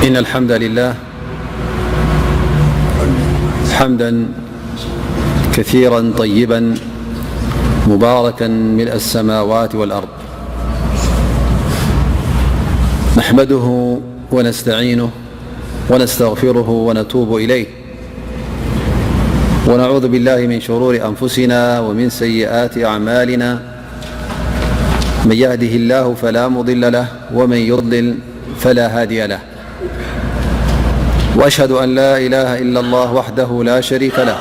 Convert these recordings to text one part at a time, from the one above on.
إن الحمد لله حمدا كثيرا طيبا مباركا ملء السماوات والأرض، نحمده ونستعينه ونستغفره ونتوب إليه، ونعوذ بالله من شرور أنفسنا ومن سيئات أعمالنا، من يهده الله فلا مضل له ومن يضلل فلا هادي له، وأشهد أن لا إله إلا الله وحده لا شريك له،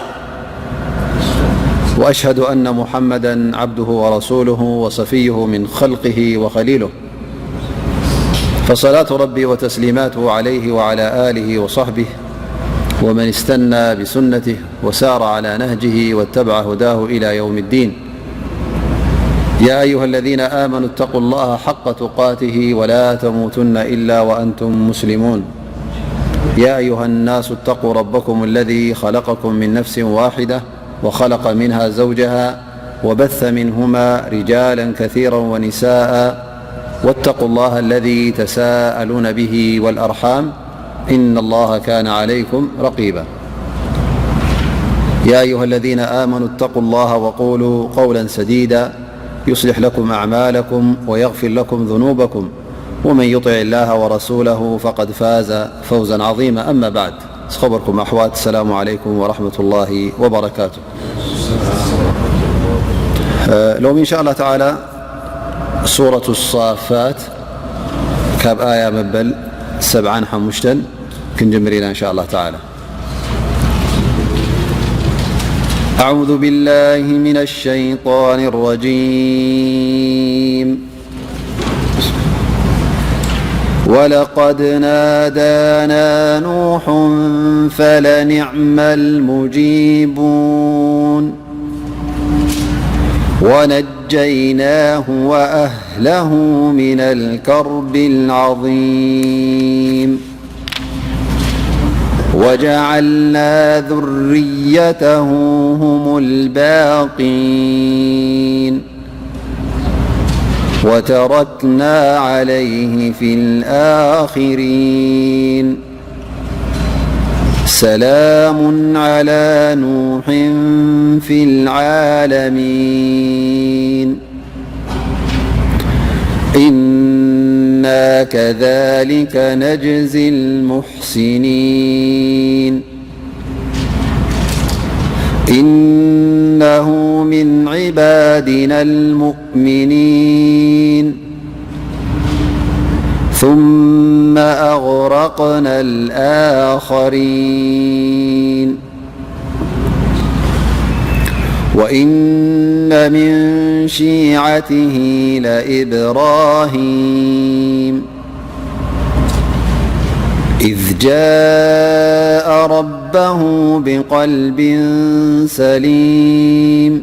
وأشهد أن محمدا عبده ورسوله وصفيه من خلقه وخليله، فصلاة ربي وتسليماته عليه وعلى آله وصحبه ومن استنى بسنته وسار على نهجه واتبع هداه إلى يوم الدين. يا أيها الذين آمنوا اتقوا الله حق تقاته ولا تموتن إلا وأنتم مسلمون. يا أيها الناس اتقوا ربكم الذي خلقكم من نفس واحدة وخلق منها زوجها وبث منهما رجالا كثيرا ونساء، واتقوا الله الذي تساءلون به والأرحام، إن الله كان عليكم رقيبا. يا أيها الذين آمنوا اتقوا الله وقولوا قولا سديدا يصلح لكم أعمالكم ويغفر لكم ذنوبكم، ومن يطع الله ورسوله فقد فاز فوزا عظيما. أما بعد، ዝኸበርኩም ኣሕዋት፣ ሰላሙ ዓለይኩም ወራሕመቱላሂ ወበረካቱ። እ፣ ሎሚ እንሻ ኣላህ ተዓላ ሱረቱ ሳፋት ካብ ኣያ መበል ሰብዓን ሓሙሽተን ክንጅምር ኢና እንሻ ኣላህ ተዓላ። أعوذ بالله من الشيطان الرجيم. ولقد نادانا نوح فلنعم المجيبون. ونجيناه وأهله من الكرب العظيم. وجعلنا ذريته هم الباقين. وتركنا عليه في الآخرين. سلام على نوح في العالمين. إنا كذلك نجزي المحسنين. إنه من عبادنا المؤمنين. ثم أغرقنا الآخرين. وإن من شيعته لإبراهيم. إذ جاء ربه بقلب سليم.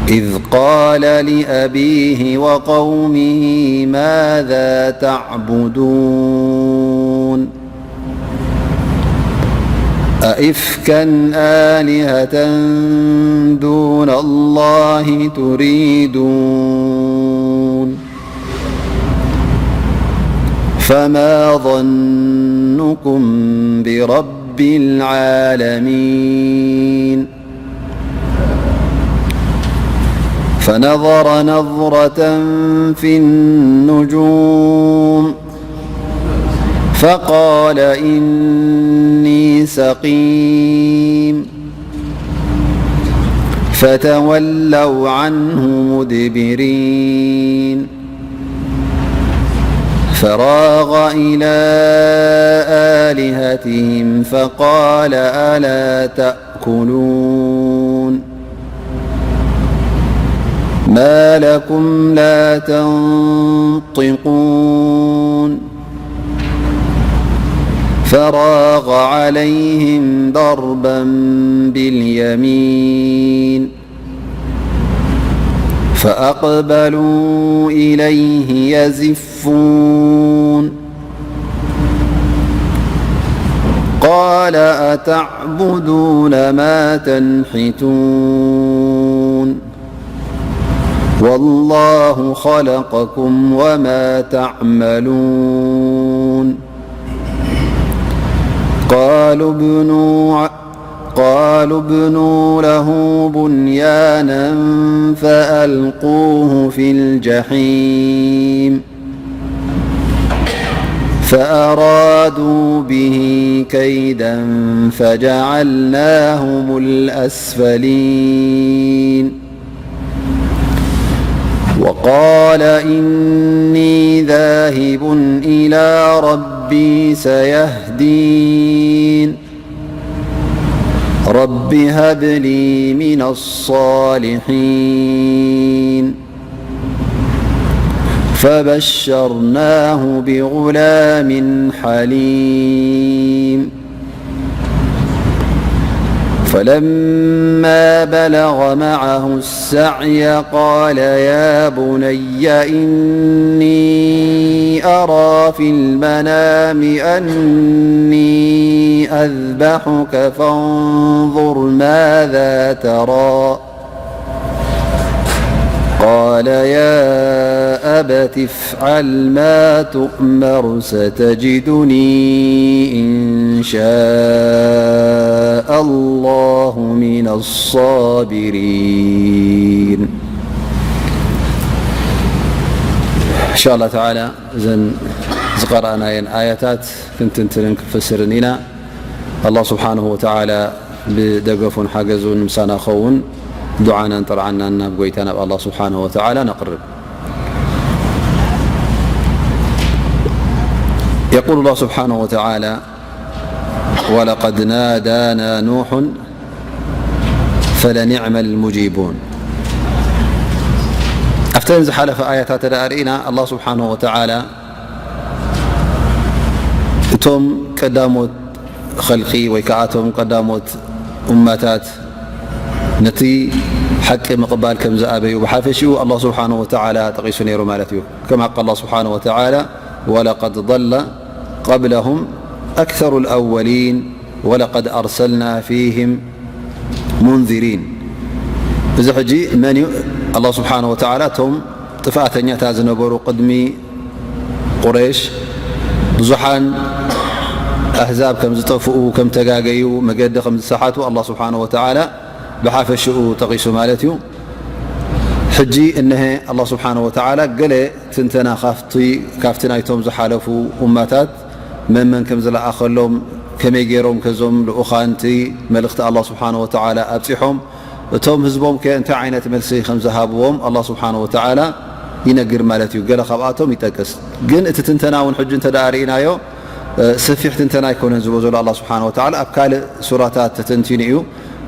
إذ قال لأبيه وقومه ماذا تعبدون؟ أئفكا آلهة دون الله تريدون؟ فما ظنكم برب العالمين؟ فنظر نظرة في النجوم. فقال إني سقيم. فتولوا عنه مدبرين. فراغ إلى آلهتهم فقال ألا تأكلون؟ ما لكم لا تنطقون؟ فراغ عليهم ضربا باليمين. فأقبلوا إليه يزفون. قال أتعبدون ما تنحتون؟ والله خلقكم وما تعملون. قالوا ابنوا ع-، قالوا ابنوا له بنيانا فألقوه في الجحيم. فأرادوا به كيدا فجعلناهم الأسفلين. وقال إني ذاهب إلى ربي سيهدين. رب هب لي من الصالحين. فبشرناه بغلام حليم. فلما بلغ معه السعي قال يا بني إني أرى في المنام أني أذبحك فانظر ماذا ترى. قال يا أبت افعل ما تؤمر ستجدني إن شاء الله من الصابرين. إن شاء الله تعالى እዘን ዝቐረኣናየን ኣያታት ክንትንትንን ክንፍስርን ኢና። ኣላህ ስብሓንሁ ወተዓላ ብደገፉን ሓገዙን ምሳና ክኸውን ዱዓናን ጥርዓናን ናብ ጎይታ ናብ ኣላህ ስብሓንሁ ወተዓላ ነቕርብ። يقول الله سبحانه وتعالى: ولقد نادانا نوح فلنعم المجيبون. ኣብተን ዝሓለፈ ኣያታት እንተ ደኣ ርኢና፣ ኣላህ ስብሓንሁ ወተዓላ እቶም ቀዳሞት ኸልቂ ወይ ከኣ እቶም ቀዳሞት ኡማታት ነቲ ሓቂ ምቕባል ከም ዝኣበዩ ብሓፈሽኡ ኣላህ ስብሓንሁ ወተዓላ ጠቒሱ ነይሩ ማለት እዩ። كما قال الله سبحانه وتعالى: ولقد ضل قبلهم أكثر الأولين ولقد أرسلنا فيهم منذرين. እዚ ሕጂ መን እዩ? ኣላህ ስብሓንሁ ወተዓላ እቶም ጥፍኣተኛታት ዝነበሩ ቅድሚ ቁረይሽ ብዙሓን ኣህዛብ ከም ዝጠፍኡ፣ ከም ተጋገዩ፣ መገዲ ከም ዝሰሓቱ ኣላህ ስብሓንሁ ወተዓላ ብሓፈሽኡ ጠቒሱ ማለት እዩ። ሕጂ እነሀ ኣላህ ስብሓንሁ ወተዓላ ገለ ትንተና ካብቲ፣ ካብቲ ናይቶም ዝሓለፉ ኡማታት መን መን ከም ዝለኣኸሎም፣ ከመይ ገይሮም ከዞም ልኡኻን እቲ መልእኽቲ ኣላህ ስብሓንሁ ወተዓላ ኣብፂሖም፣ እቶም ህዝቦም ከ እንታይ ዓይነት መልሲ ከም ዝሃብዎም ኣላህ ስብሓንሁ ወተዓላ ይነግር ማለት እዩ። ገለ ካብኣቶም ይጠቅስ። ግን እቲ ትንተና እውን ሕጂ እንተ ደኣ ርኢናዮ፣ እ፣ ሰፊሕ ትንተና ኣይኮነን ዝብሎ ዘሎ ኣላህ ስብሓንሁ ወተዓላ። ኣብ ካልእ ሱራታት ተተንቲኑ እዩ።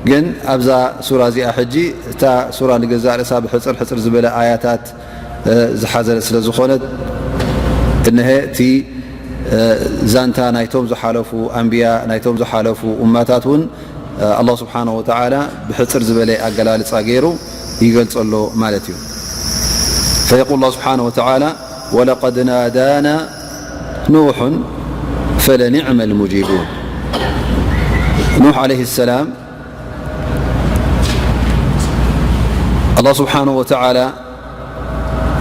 ግን ኣብዛ ሱራ እዚኣ ሕጂ፣ እታ ሱራ ንገዛእ ርእሳ ብሕጽር ሕጽር ዝበለ ኣያታት፣ እ፣ ዝሓዘለት ስለ ዝኾነት፣ እነሀ እቲ፣ እ፣ ዛንታ ናይቶም ዝሓለፉ ኣንብያ፣ ናይቶም ዝሓለፉ ኡማታት እውን፣ እ፣ ኣላህ ስብሓንሁ ወተዓላ ብሕጽር ዝበለ ኣገላልጻ ገይሩ ይገልጸሎ ማለት እዩ። فيقول الله سبحانه وتعالى: ولقد نادانا نوح فلنعم المجيبون. ኑሕ ዓለይሂ ሰላም ኣላህ ስብሓንሁ ወተዓላ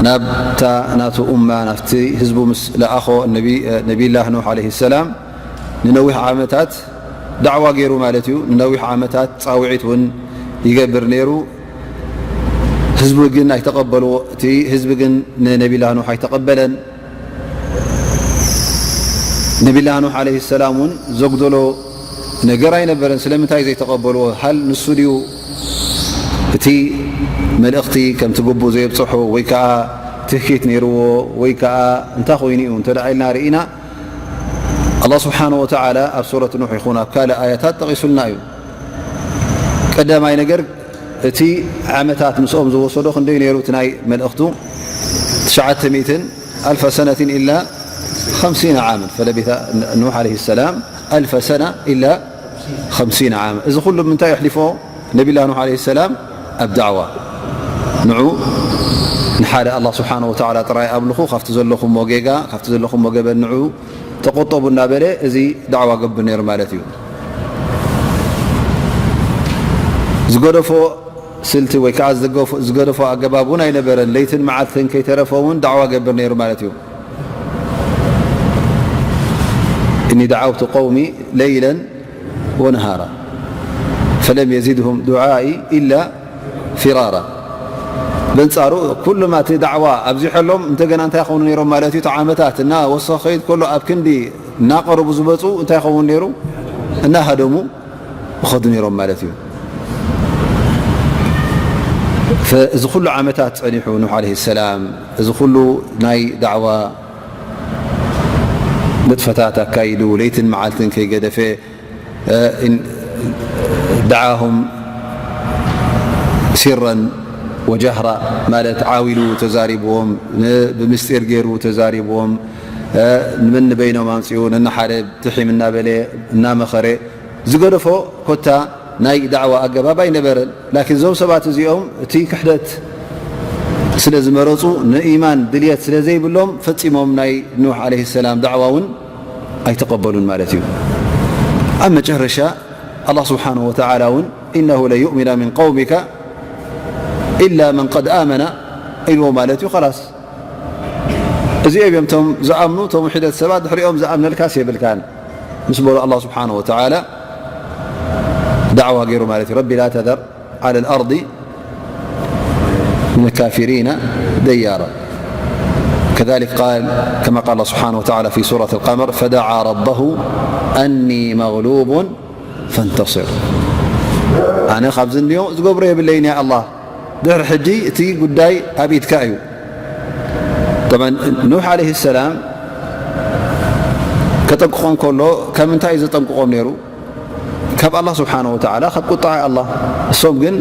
ናብታ ናቱ ኡማ፣ ናብቲ ህዝቡ ምስ ለኣኾ ነቢ-፣ ነቢይላህ ኑሕ ዓለይሂ ሰላም ንነዊሕ ዓመታት ዳዕዋ ገይሩ ማለት እዩ። ንነዊሕ ዓመታት ጻውዒት እውን ይገብር ነይሩ። ህዝቢ ግን ኣይተቐበልዎ። እቲ ህዝቢ ግን ንነቢይላህ ኑሕ ኣይተቐበለን። ነቢይላህ ኑሕ ዓለይሂ ሰላም እውን ዘጉደሎ ነገር ኣይነበረን። ስለምንታይ ዘይተቐበልዎ? ሃል ንሱ ድዩ እቲ መልእኽቲ ከምቲ ግቡእ ዘየብጽሖ፣ ወይ ከኣ ትህኪት ነይርዎ፣ ወይ ከኣ እንታይ ኮይኑ እዩ እንተ ደኣ ኢልና ርኢና፣ ኣላህ ስብሓንሁ ወተዓላ ኣብ ሱረት ኑሕ ይኹን ኣብ ካልእ ኣያታት ጠቒሱልና እዩ። ቀዳማይ ነገር፣ እቲ ዓመታት ምስኦም ዝወሰዶ ክንደይ ነይሩ? እቲ ናይ መልእኽቱ ትሽዓተ ሚእትን ኣልፈ ሰነትን ኢላ ኸምሲነ ዓመን ፈለቢተ ኑሕ ዓለይሂ ሰላም ኣልፈ ሰና ኢላ ኸምሲነ ዓመ። እዚ ኩሉ ምንታይ ኣሕሊፎ ነቢላ ኑሕ ዓለይሂ ሰላም? ኣብ ዳዕዋ። ንዑ ንሓደ ኣላህ ስብሓነሁ ወተዓላ ጥራይ ኣምልኹ፣ ካብቲ ዘለኹሞ ጌጋ፣ ካብቲ ዘለኹሞ ገበን ንዑ ተቆጠቡ እናበለ እዚ ዳዕዋ ገብር ነይሩ ማለት እዩ። ዝገደፎ ስልቲ ወይ ከዓ ዝገደፎ ኣገባብ እውን ኣይነበረን። ለይትን መዓልትን ከይተረፈ እውን ዳዕዋ ገብር ነይሩ ማለት እዩ። እኒ ደዓውቱ ቀውሚ ለይለን ወነሃራ ፈለም የዚድሁም ዱዓኢ ኢላ ፊራራ። በንጻሩ ኩሉም እቲ ዳዕዋ ኣብዚሐሎም እንተገና እንታይ ይኾኑ ነይሮም ማለት እዩ። እቲ ዓመታት እናወሰኸ ከይድ ከሎ ኣብ ክንዲ እናቐረቡ ዝበፁ እንታይ ይኸውን ነይሩ? እናሃደሙ ይኸዱ ነይሮም ማለት እዩ። እዚ ኩሉ ዓመታት ፀኒሑ ኑሕ ዓለይሂ ሰላም፣ እዚ ኩሉ ናይ ዳዕዋ ንጥፈታት ኣካይዱ፣ ለይትን መዓልትን ከይገደፈ፣ እ፣ እን-፣ ደዓሁም ሲረን ወጃህራ፣ ማለት ዓው ኢሉ ተዛሪብዎም፣ ን-፣ ብምስጢር ገይሩ ተዛሪብዎም፣ እ፣ ንመን ንበይኖም ኣምፂኡ፣ ነንሓደ ትሒም እናበለ፣ እናመኸረ ዝገደፎ ኮታ ናይ ዳዕዋ ኣገባብ ኣይነበረን። ላኪን እዞም ሰባት እዚኦም እቲ ክሕደት ስለ ዝመረፁ፣ ንኢማን ድልየት ስለ ዘይብሎም፣ ፈፂሞም ናይ ኑሕ ዓለይሂ ሰላም ዳዕዋ እውን ኣይተቐበሉን ማለት እዩ። ኣብ መጨረሻ ኣላህ ስብሓነሁ ወተዓላ እውን፣ "ኢነሁ ለዩእሚና ሚን ቀውሚካ ኢላ መን ቀድ ኣመና" ኢልዎ ማለት እዩ። ኸላስ፣ እዚኦም እዮም እቶም ዝኣምኑ፣ እቶም ውሒደት ሰባት፣ ድሕሪኦም ዝኣምነልካስ የብልካን ምስ በሉ፣ ኣላህ ስብሓነሁ ወተዓላ ዳዕዋ ገይሩ ማለት እዩ። "ረቢ ላ ተዘር ዓለ ልኣርዲ ሚነ ልካፊሪነ ደያራ." ከዛሊክ ቃል፣ ከማ ቃል ኣላህ ስብሓነሁ ወተዓላ ፊ ሱረት ልቀመር፣ "ፈደዓ ረበሁ ኣኒ መግሉቡን ፈንተስር." ኣነ ካብዚ እንድዮ ዝገብሮ የብለይን፣ ያ ኣላህ፣ ድሕሪ ሕጂ እቲ ጉዳይ ኣብ ኢድካ እዩ። ጠብዓን ኑሕ ዓለይሂ ሰላም ከጠንቅቖም ከሎ ካብ ምንታይ እዩ ዘጠንቅቖም ነይሩ? ካብ ኣላህ ስብሓነሁ ወተዓላ፣ ካብ ቁጥዓ ኣላህ። እሶም ግን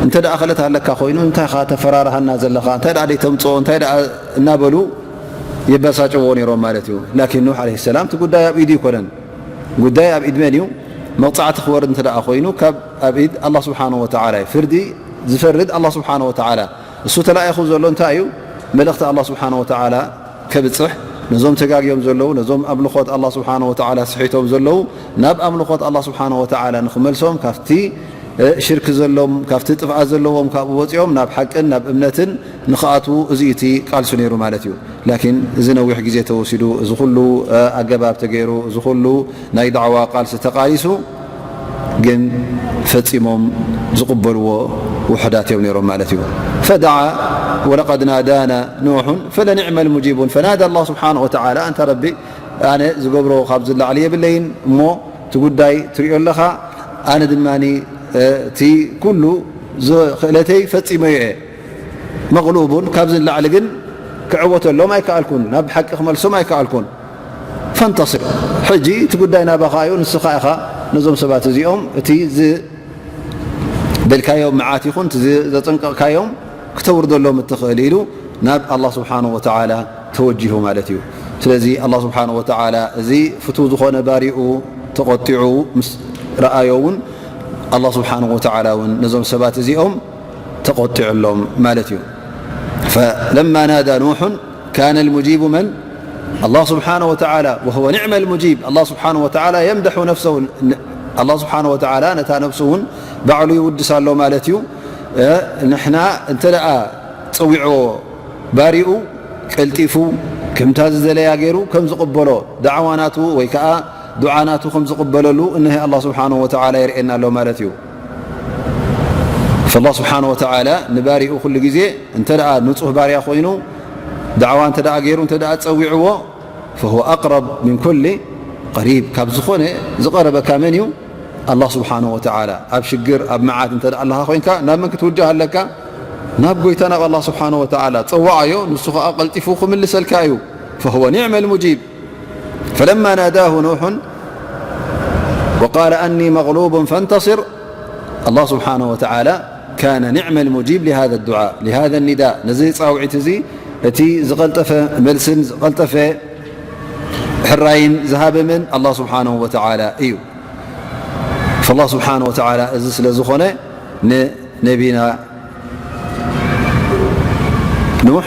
እንተ ደኣ ክእለት ኣለካ ኮይኑ እንታይ ኢኻ ተፈራርሃና ዘለኻ? እንታይ ደኣ ደይተምፅኦ? እንታይ ደኣ እናበሉ የበሳጭዎ ነይሮም ማለት እዩ። ላኪን ኑሕ ዓለይሂ ሰላም እቲ ጉዳይ ኣብ ኢዱ ይኮነን። ጉዳይ ኣብ ኢድ መን እዩ? መቕጻዕቲ ክወርድ እንተ ደኣ ኮይኑ ካብ ኣብ ኢድ ኣላህ ስብሓነሁ ወተዓላ እዩ። ፍርዲ ዝፈርድ ኣላህ ስብሓነሁ ወተዓላ። እሱ ተላኢኹ ዘሎ እንታይ እዩ? መልእኽቲ ኣላህ ስብሓነሁ ወተዓላ ከብጽሕ፣ ነዞም ተጋግዮም ዘለዉ፣ ነዞም ኣምልኾት ኣላህ ስብሓነሁ ወተዓላ ስሒቶም ዘለዉ ናብ ኣምልኾት ኣላህ ስብሓነሁ ወተዓላ ንኽመልሶም፣ ካብቲ ሽርክ ዘሎም፣ ካብቲ ጥፍኣት ዘለዎም ካብኡ ወፂኦም ናብ ሓቅን ናብ እምነትን ንኽኣትዉ፣ እዚ እቲ ቃልሱ ነይሩ ማለት እዩ። ላኪን እዚ ነዊሕ ግዜ ተወሲዱ፣ እዚ ኩሉ ኣገባብ ተገይሩ፣ እዚ ኩሉ ናይ ዳዕዋ ቃልሲ ተቃሊሱ፣ ግን ፈፂሞም ዝቕበልዎ ውሑዳት እዮም ነይሮም ማለት እዩ። ፈደዓ ወለቀድ ናዳና ኑሑን ፈለኒዕመ ልሙጂቡን። ፈናዳ ኣላህ ስብሓነሁ ወተዓላ፣ ኣንታ ረቢ፣ ኣነ ዝገብሮ ካብዚ ላዕሊ የብለይን፣ እሞ እቲ ጉዳይ ትሪኦ ኣለኻ፣ ኣነ ድማ እቲ ኩሉ ክእለተይ ፈፂመዮ እየ። መቕሉቡን፣ ካብዚ ንላዕሊ ግን ክዕወተሎም ኣይከኣልኩን፣ ናብ ሓቂ ክመልሶም ኣይከኣልኩን። ፈንተስር፣ ሕጂ እቲ ጉዳይ ናባኻ እዩ፣ ንስኻ ኢኻ ነዞም ሰባት እዚኦም እቲ ዝበልካዮም መዓት ይኹን እቲ ዘጠንቀቕካዮም ክተውርደሎም እትኽእል ኢሉ ናብ ኣላህ ስብሓነሁ ወተዓላ ተወጂሁ ማለት እዩ። ስለዚ ኣላህ ስብሓነሁ ወተዓላ እዚ ፍቱው ዝኾነ ባሪኡ ተቖጢዑ ምስ ረኣዮ እውን ኣላህ ስብሓነሁ ወተዓላ እውን ነዞም ሰባት እዚኦም ተቖጢዑሎም ማለት እዩ። ፈለማ ናዳ ኑሑን ካነ ልሙጂቡ መን? ኣላህ ስብሓነሁ ወተዓላ፣ ወሁወ ኒዕመ ልሙጂብ። ኣላህ ስብሓነሁ ወተዓላ የምደሑ ነፍሰሁ፣ ኣላህ ስብሓነሁ ወተዓላ ነታ ነፍሱ እውን ባዕሉ ይውድስ ኣሎ ማለት እዩ። እ፣ ንሕና እንተ ደኣ ጸዊዕዎ ባሪኡ ቀልጢፉ ከምታ ዝደለያ ገይሩ ከም ዝቕበሎ፣ ዳዕዋ ናቱ ወይ ከኣ ዱዓ ናቱ ከም ዝቕበለሉ እነሀ ኣላህ ስብሓነሁ ወተዓላ የርእየና ኣሎ ማለት እዩ። ፈላህ ስብሓነሁ ወተዓላ ንባሪኡ ኩሉ ግዜ እንተ ደኣ ንጹህ ባርያ ኮይኑ ዳዕዋ እንተ ደኣ ገይሩ እንተ ደኣ ጸዊዕዎ፣ ፈሁወ ኣቅረብ ሚን ኩሊ ቀሪብ፣ ካብ ዝኾነ ዝቐረበካ መን እዩ? ኣላህ ስብሓነሁ ወተዓላ። ኣብ ሽግር ኣብ መዓት እንተ ደኣ ኣለኻ ኮይንካ ናብ መን ክትውጃህ ኣለካ? ናብ ጎይታ ናብ ኣላህ ስብሓነሁ ወተዓላ ጸዋዓዮ፣ ንሱ ኸኣ ቀልጢፉ ክምልሰልካ እዩ። ፈሁወ ኒዕመ ልሙጂብ። ፈለማ ናዳሁ ኑሑን ወቃለ ኣኒ መግሉቡን ፈንተስር፣ ኣላህ ስብሓነሁ ወተዓላ ካነ ኒዕመ ልሙጂብ ሊሃዘ ዱዓ፣ ሊሃዘ ኒዳ፣ ነዚ ጻውዒት እዚ እቲ ዝቐልጠፈ መልስን ዝቐልጠፈ ሕራይን ዝሃበ መን? ኣላህ ስብሓነሁ ወተዓላ እዩ። ፈላህ ስብሓነሁ ወተዓላ እዚ ስለ ዝኾነ ንነቢና ኑሕ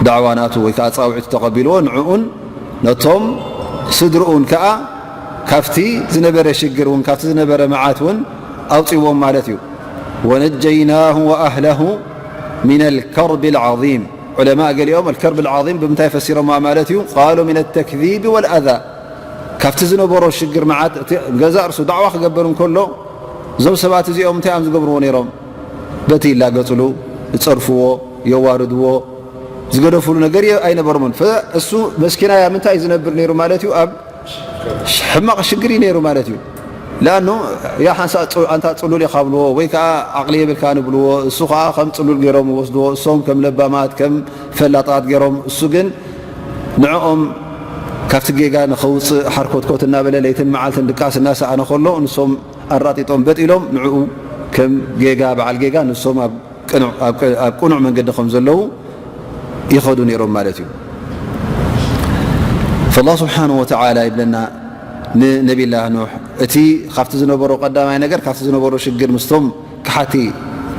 ዳዕዋ ናቱ ወይ ከዓ ጻውዒቱ ተቐቢልዎ፣ ንዕኡን ነቶም ስድርኡን ከዓ ካብቲ ዝነበረ ሽግር እውን ካብቲ ዝነበረ መዓት እውን ኣውፅዎም ማለት እዩ። ونجيناه وأهله من الكرب العظيم. ዑለማእ ገሊኦም الكرب العظيم ብምንታይ ፈሲሮማ ማለት እዩ? قالوا من التكذيب والأذى። ካብቲ ዝነበሮ ሽግር መዓት፣ እቲ ገዛእ ርእሱ ዳዕዋ ክገብር እንከሎ፣ እዞም ሰባት እዚኦም እንታይ እዮም ዝገብርዎ ነይሮም? በቲ ይላገጽሉ፣ ይጸርፍዎ፣ የዋርድዎ፣ ዝገደፍሉ ነገር የ-፣ ኣይነበሮምን። ፈ-፣ እሱ መስኪናያ ምንታይ እዩ ዝነብር ነይሩ ማለት እዩ? ኣብ ሕማቕ ሽግር እዩ ነይሩ ማለት እዩ። ለኣኑ ያ ሓንሳእ ጹ-፣ ኣንታ ጽሉል ኢኻ ብልዎ፣ ወይ ከዓ ዓቕሊ የብልካን ብልዎ፣ እሱ ከዓ ከም ጽሉል ገይሮም ይወስድዎ፣ እሶም ከም ለባማት፣ ከም ፈላጣት ገይሮም፣ እሱ ግን ንዕኦም ካብቲ ጌጋ ንኸውጽእ ሓርኮትኮት እናበለ ለይትን መዓልትን ድቃስ እናሰኣነ ከሎ፣ ንሶም ኣራጢጦም በጥ ኢሎም ንዕኡ ከም ጌጋ፣ በዓል ጌጋ፣ ንሶም ኣብ ቅኑዕ፣ ኣብ ቅ-፣ ኣብ ቅኑዕ መንገዲ ከም ዘለዉ ይኸዱ ነይሮም ማለት እዩ። ፈላህ ስብሓንሁ ወተዓላ ይብለና ንነቢላህ ኑሕ፣ እቲ ካብቲ ዝነበሮ ቀዳማይ ነገር፣ ካብቲ ዝነበሮ ሽግር ምስቶም ክሓቲ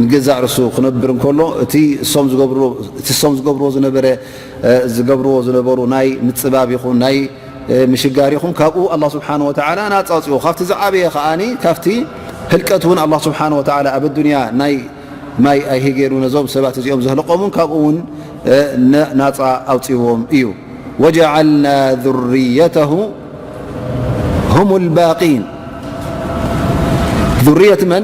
ንገዛእ ርሱ ክነብር እንከሎ፣ እቲ እሶም ዝገብርዎ፣ እቲ እሶም ዝገብርዎ ዝነበረ፣ እ፣ ዝገብርዎ ዝነበሩ ናይ ምጽባብ ይኹን ናይ፣ እ፣ ምሽጋር ይኹን፣ ካብኡ ኣላህ ስብሓንሁ ወተዓላ ናጻ ኣውጽእዎ። ካብቲ ዝዓበየ ከኣኒ፣ ካብቲ ህልቀት እውን ኣላህ ስብሓንሁ ወተዓላ ኣብ ኣዱንያ ናይ ማይ ኣይሂ ገይሩ ነዞም ሰባት እዚኦም ዘህለቆም እውን ካብኡ እውን፣ እ፣ ነ-፣ ናጻ ኣውጺዎም እዩ። وجعلنا ذريته هم الباقين. ذرية من؟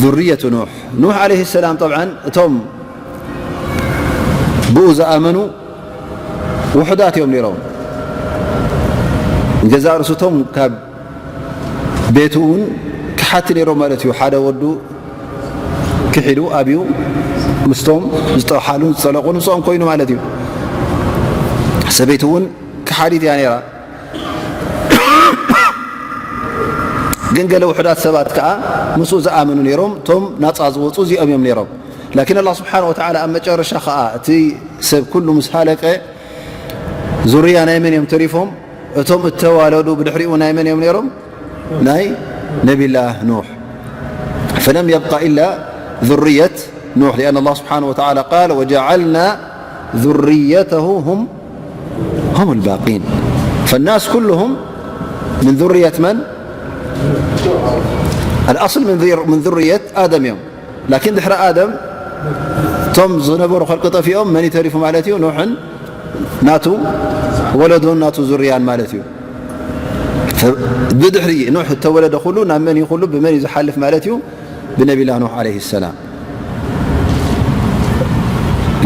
ذرية نوح. ኑሕ ዓለይሂ ሰላም ጠብዓን እቶም ብኡ ዝኣመኑ ውሑዳት እዮም ነይሮም። ንገዛእ ርእሱ እቶም ካብ ቤቱ እውን ክሓቲ ነይሮም ማለት እዩ። ሓደ ወዱ ክሒዱ ኣብዩ ምስቶም ዝጠሓሉን ዝጠለቑን ምስኦም ኮይኑ ማለት እዩ። ሰበይቱ እውን ክሓዲት እያ ነይራ። ግን ገለ ውሑዳት ሰባት ከዓ ምስኡ ዝኣመኑ ነይሮም። እቶም ናፃ ዝወፁ እዚኦም እዮም ነይሮም። ላኪን ኣላህ ስብሓን ወተዓላ ኣብ መጨረሻ ከዓ እቲ ሰብ ኩሉ ምስ ሃለቀ ዙርያ ናይ መን እዮም ተሪፎም? እቶም እተዋለዱ ብድሕሪኡ ናይ መን እዮም ነይሮም? ናይ ነቢላህ ኑሕ። فلم يبق إلا ذرية نوح، لأن الله سبحانه وتعالى قال: وجعلنا ذريته هم، هم الباقين. فالناس كلهم من ذرية من؟ الأصل من ذر-، من ذرية آدم እዮም። ላኪን ድሕሪ ኣደም እቶም ዝነበሩ ኸልቂ ጠፊኦም፣ መን እዩ ተሪፉ ማለት እዩ? ኑሕን ናቱ ወለዶን ናቱ ዙርያን ማለት እዩ። ብድሕሪ ኑሕ እተወለደ ኩሉ ናብ መን እዩ? ኩሉ ብመን እዩ ዝሓልፍ ማለት እዩ? ብነቢላ ኑሕ ዓለይሂ ሰላም።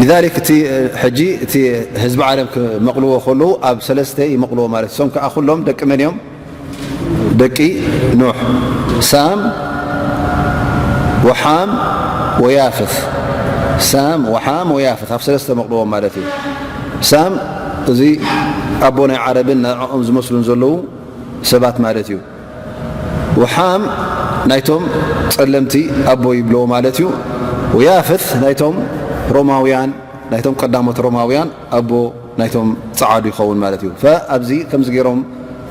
ሊዛሊክ እቲ ሕጂ እቲ ህዝቢ ዓለም ክመቕልዎ ከለዉ ኣብ ሰለስተ ይመቕልዎ ማለት እዩ። እሶም ከዓ ኩሎም ደቂ መን እዮም? ደቂ ኑሕ፣ ሳም ወሓም ወያፍት። ሳም ወሓም ወያፍት ኣብ ሰለስተ መቕልዎም ማለት እዩ። ሳም እዚ ኣቦ ናይ ዓረብን ንዕኦም ዝመስሉን ዘለዉ ሰባት ማለት እዩ። ወሓም ናይቶም ጸለምቲ ኣቦ ይብልዎ ማለት እዩ። ወያፍት ናይቶም ሮማውያን፣ ናይቶም ቀዳሞት ሮማውያን ኣቦ ናይቶም ጸዓዱ ይኸውን ማለት እዩ። ፈ-፣ ኣብዚ ከምዚ ገይሮም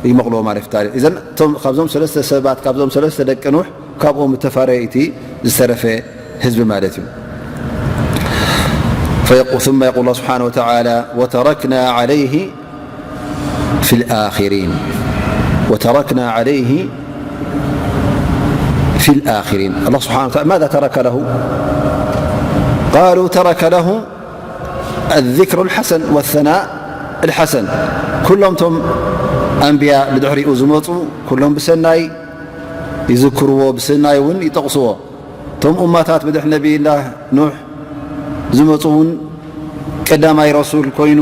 ይመቕልዎ ማለት እዩ። ታሪኽ። እዘን እቶም ካብዞም ሰለስተ ሰባት፣ ካብዞም ሰለስተ ደቂ ኑሕ፣ ካብኦም እተፈረየ እቲ ዝተረፈ ህዝቢ ማለት እዩ። فيق-، ثم يقول الله سبحانه وتعالى: وتركنا عليه في الآخرين. وتركنا عليه في الآخرين. الله سبحانه وتعالى ماذا ترك له؟ قالوا: ترك له الذكر الحسن والثناء الحسن. ኩሎም ቶም ኣንብያ ብድሕሪኡ ዝመፁ ኩሎም ብሰናይ ይዝክርዎ፣ ብሰናይ እውን ይጠቕስዎ። እቶም ኡማታት ብድሕሪ ነቢይላህ ኑሕ ዝመፁ እውን ቀዳማይ ረሱል ኮይኑ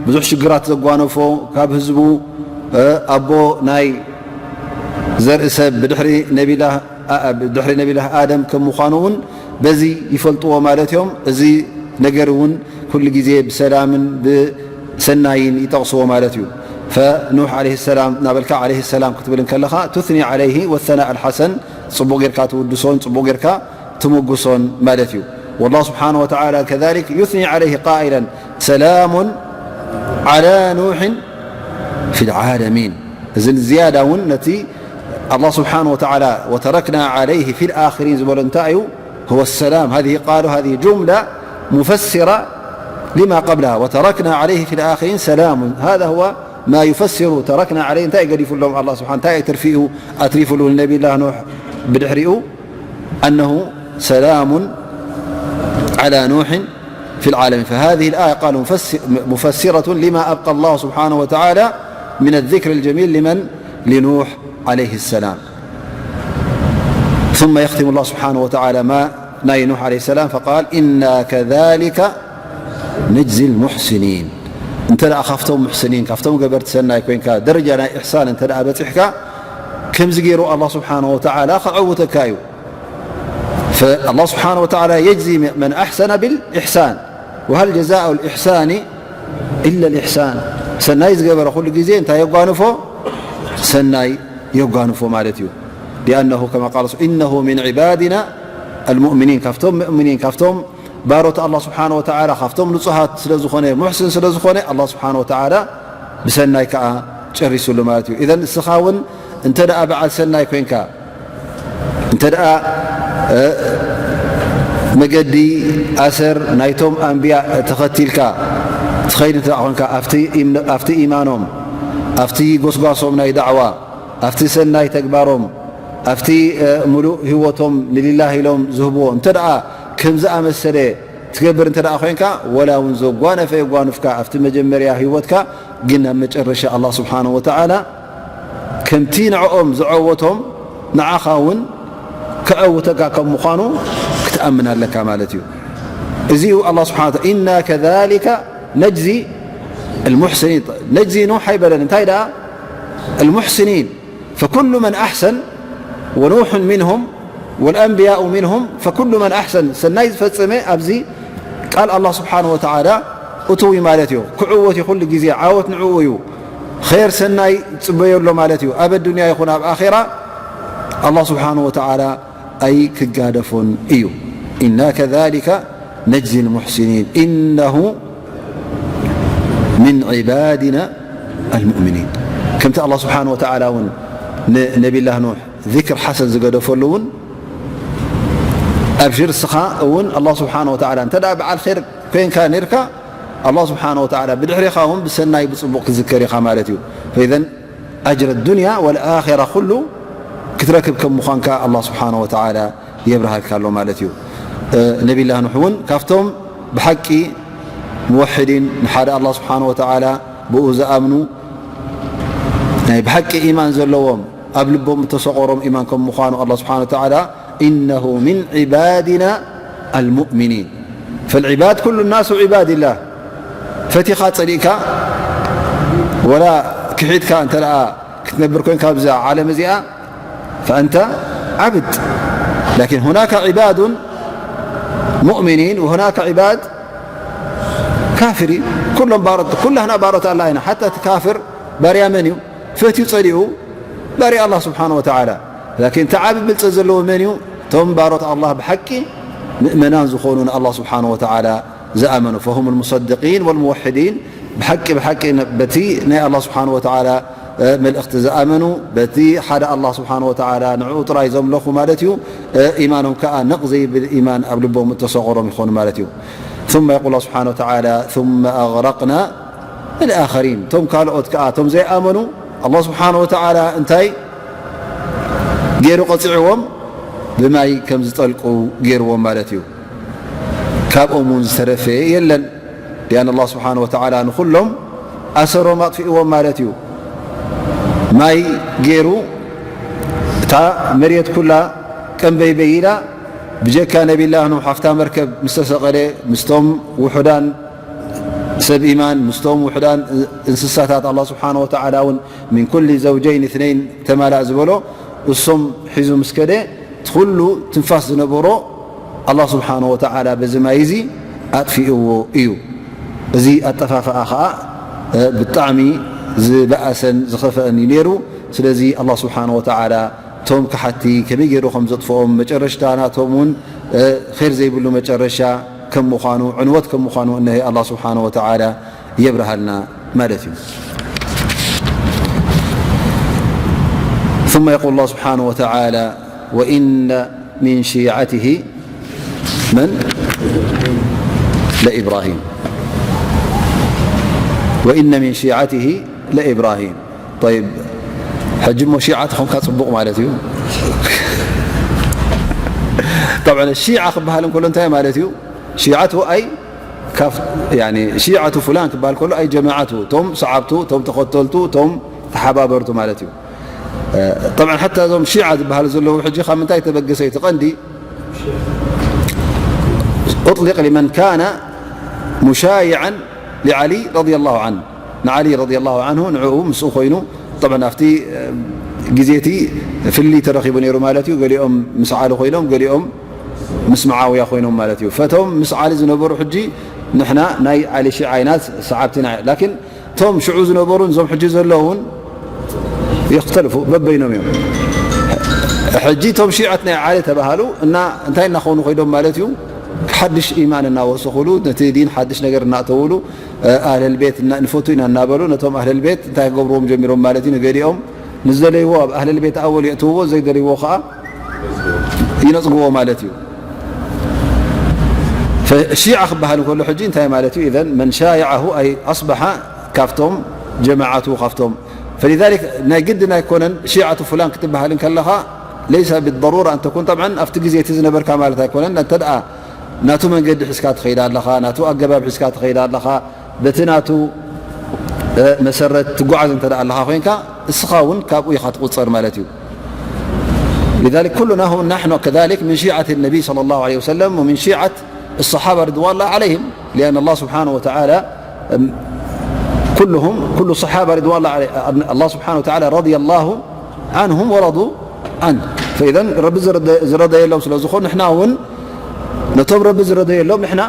ብዙሕ ሽግራት ዘጓነፎ፣ ካብ ህዝቡ፣ እ፣ ኣቦ ናይ ዘርኢ ሰብ ብድሕሪ ነቢላህ ኣ-፣ ብድሕሪ ነቢላህ ኣደም ከም ምዃኑ እውን በዚ ይፈልጥዎ ማለት እዮም። እዚ ነገር እውን ኩሉ ግዜ ብሰላምን ብሰናይን ይጠቕስዎ ማለት እዩ። ፈኑሕ ዓለይሂ ሰላም እናበልካ ዓለይሂ ሰላም ክትብል እንከለኻ፣ ቱስኒ ዓለይሂ ወሰናእ ኣልሓሰን፣ ጽቡቕ ጌርካ ትውድሶን ጽቡቕ ጌርካ ትምጉሶን ማለት እዩ። والله سبحانه وتعالى كذلك يثني عليه قائلا: سلام على نوح في العالمين. እዚ ዝያዳ እውን ነቲ ኣላህ ስብሓን ወተዓላ ወተረክና ዓለይህ ፊ ልኣኽሪን ዝበሎ እንታይ እዩ? هو السلام. هذه قالوا هذه جملة مفسرة لما قبلها. وتركنا عليه في الآخرين سلام. هذا هو ما يفسر تركنا عليه. እንታይ ገዲፉሎም ኣላህ ስብሓን፣ እንታይ ትርፊኡ ኣትሪፉሉ ንነቢላህ ኑሕ ብድሕሪኡ? أنه سلام على نوح في العالمين. فهذه الآية، قال، مفس-، مفسرة لما أبقى الله سبحانه وتعالى من الذكر الجميل لمن؟ لنوح عليه السلام. ثم يختم الله سبحانه وتعالى ما ناي نوح عليه السلام فقال: إنا كذلك نجزي المحسنين. أنت لا أخفتم محسنين، كفتم قبرت سنة يكون كا درجة لا إحسان، أنت لا أبتحكا كم زقيروا الله سبحانه وتعالى خعوتك أيو. فالله سبحانه وتعالى يجزي من أحسن بالإحسان، وهل جزاء الإحسان إلا الإحسان. ሰናይ ዝገበረ ኩሉ ግዜ እንታይ የጓንፎ? ሰናይ የጓንፎ ማለት እዩ። لأنه كما قال إنه من عبادنا المؤمنين، ካብቶም ሙእሚኒን፣ ካብቶም ባሮት ኣላህ ስብሓነ ወተዓላ፣ ካብቶም ንጹሃት ስለ ዝኾነ፣ ሙሕስን ስለ ዝኾነ፣ ኣላህ ስብሓነ ወተዓላ ብሰናይ ከኣ ጨሪሱሉ ማለት እዩ። ኢዘን እስኻ እውን እንተ ደኣ በዓል ሰናይ ኮይንካ፣ እንተ ደኣ፣ እ፣ መገዲ ኣሰር ናይቶም ኣንብያ ተኸቲልካ ትኸይድ እንተ ደኣ ኾንካ፣ ኣብቲ ኢም-፣ ኣብቲ ኢማኖም፣ ኣብቲ ጎስጓሶም ናይ ዳዕዋ፣ ኣብቲ ሰናይ ተግባሮም፣ ኣብቲ፣ እ፣ ምሉእ ህይወቶም ንሊላህ ኢሎም ዝህብዎ እንተ ደኣ ከም ዝኣመሰለ ትገብር እንተ ደኣ ኮይንካ፣ ወላ እውን ዘጓነፈ የጓንፍካ ኣብቲ መጀመርያ ህይወትካ፣ ግን ኣብ መጨረሻ ኣላህ ስብሓነሁ ወተዓላ ከምቲ ንዕኦም ዘዐወቶም ንዓኻ እውን ከዐውተካ ከም ምዃኑ ክትኣምን ኣለካ ማለት እዩ። እዚ እዩ ኣላህ ስብሓነሁ ወተዓላ፣ ኢና ከዛሊከ ነጅዚ ኣልሙሕሲኒን። ነጅዚ ኑሕ ኣይበለን፣ እንታይ ደኣ? ኣልሙሕሲኒን። فكل من أحسن ونوح منهم والأنبياء منهم، فكل من أحسن، ሰናይ ዝፈጸመ ኣብዚ ቃል ኣላህ ስብሓነሁ ወተዓላ እትው እዩ ማለት እዩ። ክዕወት እዩ፣ ኩሉ ግዜ ዓወት ንዕኡ እዩ። ኸይር ሰናይ ዝጽበዮ ኣሎ ማለት እዩ። ኣብ ኣዱንያ ይኹን ኣብ ኣኼራ ኣላህ ስብሓነሁ ወተዓላ ኣይክጋደፎን እዩ። ኢና ከዛሊከ ነጅዚ ልሙሕሲኒን ኢነሁ ምን ዒባዲና ኣልሙእሚኒን። ከምቲ ኣላህ ስብሓነሁ ወተዓላ እውን ንነቢላህ ኑሕ ዚክር ሓሰን ዝገደፈሉ እውን፣ ኣብሽር እስኻ እውን ኣላህ ስብሓነሁ ወተዓላ እንተ ደኣ በዓል ኸይር ኮይንካ ነርካ፣ ኣላህ ስብሓነሁ ወተዓላ ብድሕሬኻ እውን ብሰናይ ብጽቡቕ ክዝከር ኢኻ ማለት እዩ። ፈኢዘን ኣጅረ ዱንያ ወልኣኺራ ኩሉ ክትረክብ ከም ምዃንካ ኣላህ ስብሓነሁ ወተዓላ የብርሃልካ ኣሎ ማለት እዩ። እ፣ ነቢላህ ኑሕ እውን ካብቶም ብሓቂ ሙወሕዲን፣ ንሓደ ኣላህ ስብሓነሁ ወተዓላ ብኡ ዝኣምኑ፣ ናይ ብሓቂ ኢማን ዘለዎም፣ ኣብ ልቦም እተሰቆሮም ኢማን ከም ምዃኑ ኣላህ ስብሓነሁ ወተዓላ ኢነሁ ሚን ዒባዲና ኣልሙእሚኒን። ፈልዒባድ ኩሉ ናሱ ዒባድላህ። ፈቲኻ ጸሊእካ ወላ ክሒድካ እንተ ደኣ ክትነብር ኮይንካ ኣብዛ ዓለም እዚኣ፣ ፈኣንተ ዓብድ። ላኪን ሁናከ ዒባዱን ሙእሚኒን ወሁናከ ዒባድ ካፍሪን። ኩሎም ባሮት፣ ኩላህና ባሮት ኣላህ ኢና። ሓታ እቲ ካፍር ባርያ መን እዩ? ፈትዩ ጸሊኡ ባርያ ኣላህ ስብሓነሁ ወተዓላ። ላኪን እቲ ዓቢ ብልጸት ዘለዎ መን እዩ? እቶም ባሮት ኣላህ ብሓቂ ምእመናን ዝኾኑ ንኣላህ ስብሓነሁ ወተዓላ ዝኣመኑ፣ ፈሁም ልሙሰድቂን ወልሙወሕዲን፣ ብሓቂ፣ ብሓቂ ነ-፣ በቲ ናይ ኣላህ ስብሓነሁ ወተዓላ፣ እ፣ መልእኽቲ ዝኣመኑ፣ በቲ ሓደ ኣላህ ስብሓነሁ ወተዓላ ንዕኡ ጥራይ ዘምለኹ ማለት እዩ። እ፣ ኢማኖም ከኣ ነቕ ዘይብል ኢማን ኣብ ልቦም እተሰቖሮም ይኾኑ ማለት እዩ። ثم يقول الله سبحانه وتعالى ثم أغرقنا الآخرين። እቶም ካልኦት ከኣ፣ እቶም ዘይኣመኑ፣ ኣላህ ስብሓነሁ ወተዓላ እንታይ ገይሩ ቀጺዕዎም? ብማይ ከም ዝጠልቁ ገይርዎም ማለት እዩ። ካብኦም እውን ዝተረፈ የለን። ሊኣን ኣላህ ስብሓነሁ ወተዓላ ንኹሎም ኣሰሮም ኣጥፊእዎም ማለት እዩ። ማይ ገይሩ እታ መሬት ኩላ ቀንበይበይ ኢላ፣ ብጀካ ነቢላህ ኑሕ ኣብታ መርከብ ምስ ተሰቐለ፣ ምስቶም ውሑዳን ሰብ ኢማን፣ ምስቶም ውሑዳን እንስሳታት ኣላህ ስብሓነሁ ወተዓላ እውን ሚን ኩሊ ዘውጀይን እትነይን ተማላእ ዝበሎ፣ እሶም ሒዙ ምስ ከደ፣ እቲ ኩሉ ትንፋስ ዝነበሮ ኣላህ ስብሓነሁ ወተዓላ በዚ ማይ እዚ ኣጥፊእዎ እዩ። እዚ ኣጠፋፍኣ ኸዓ፣ እ፣ ብጣዕሚ ዝበኣሰን ዝኸፍአን እዩ ነይሩ። ስለዚ ኣላህ ስብሓነሁ ወተዓላ እቶም ከሓቲ ከመይ ገይሩ ከም ዘጥፍኦም፣ መጨረሽታ ናቶም እውን፣ እ፣ ኸይር ዘይብሉ መጨረሻ ከም ምዃኑ፣ ዕንወት ከም ምዃኑ እነሀ ኣላህ ስብሓነሁ ወተዓላ የብርሃልና ማለት እዩ። ثم يقول الله سبحانه وتعالى وإن من شيعته من؟ لإبراهيم. وإن من شيعته لإبراهيم. طيب، ሕጂ እሞ ሺዓ ተኾንካ ጽቡቕ ማለት እዩ። طبعا ሺዓ ክበሃል እንከሎ እንታይ ማለት እዩ? ሺዓቱ ኣይ ካፍ-፣ ያኒ ሺዓቱ ፍላን ክበሃል ከሎ ኣይ ጀማዓቱ፣ እቶም ሰዓብቱ፣ እቶም ተኸተልቱ፣ እቶም ተሓባበርቱ ማለት እዩ። طبعا ሓታ እዞም ሺዓ ዝበሃሉ ዘለዉ ሕጂ ካብ ምንታይ ተበገሰ? እቲ ቀንዲ أطلق لمن كان مشايعا لعلي رضي الله عنه، ንዓሊ رضي الله عنه ንዕኡ ምስኡ ኮይኑ። طبعا ኣብቲ ግዜ እቲ ፍልልይ ተረኺቡ ነይሩ ማለት እዩ። ገሊኦም ምስ ዓሊ ኮይኖም፣ ገሊኦም ምስ መዓውያ ኮይኖም ማለት እዩ። ፈቶም ምስ ዓሊ ዝነበሩ ሕጂ ንሕና ናይ ዓሊ ሺዓ ኢና፣ ሰዓብቲ ኢና። ላኪን እቶም ሽዑ ዝነበሩን እዞም ሕጂ ዘለውን የኽተልፉ በበይኖም እዮም። ሕጂ እቶም ሺዓት ናይ ዓሊ ተባሃሉ እና እንታይ እናኾኑ ኮይዶም ማለት እዩ? ሓድሽ ኢማን እናወሰኹሉ፣ ነቲ ዲን ሓድሽ ነገር እናእተውሉ፣ ኣህለል ቤት እና-፣ ንፈቱ ኢና እናበሉ ነቶም ኣህለል ቤት እንታይ ክገብርዎም ጀሚሮም ማለት እዩ? ንገሊኦም ንዝደለይዎ ኣብ ኣህለል ቤት ኣወል የእትውዎ፣ ዘይደለይዎ ከዓ ይነጽግዎ ማለት እዩ። ሺዓ ክበሃል እንከሎ ሕጂ እንታይ ማለት እዩ? إذن من شايعه أي أصبح ካብቶም ጀማዓቱ፣ ካብቶም فلذلك ናይ ግድን ኣይኮነን ሺዓቱ ፍላን ክትበሃል እንከለኻ ليس بالضرورة أن تكون طبعا ኣብቲ ግዜ እቲ ዝነበርካ ማለት ኣይኮነን። እንተ ደኣ ናቱ መንገዲ ሒዝካ ትኸይድ ኣለኻ፣ ናቱ ኣገባብ ሒዝካ ትኸይድ ኣለኻ፣ በቲ ናቱ መሰረት ትጓዓዝ እንተ ደኣ ኣለኻ ኮይንካ፣ እስኻ እውን ካብኡ ኢኻ ትቑጸር ማለት እዩ። لذلك كلنا هم نحن كذلك من شيعة النبي صلى الله عليه وسلم ومن شيعة الصحابة رضوان الله عليهم، لأن الله سبحانه وتعالى كلهم، كل الصحابة رضوان الله عليه، الله سبحانه وتعالى رضي الله عنهم ورضوا عنه. فإذا ረቢ ዝረደ-፣ ዝረደየሎም ስለ ዝኾኑ ንሕና እውን ነቶም ረቢ ዝረደየሎም ንሕና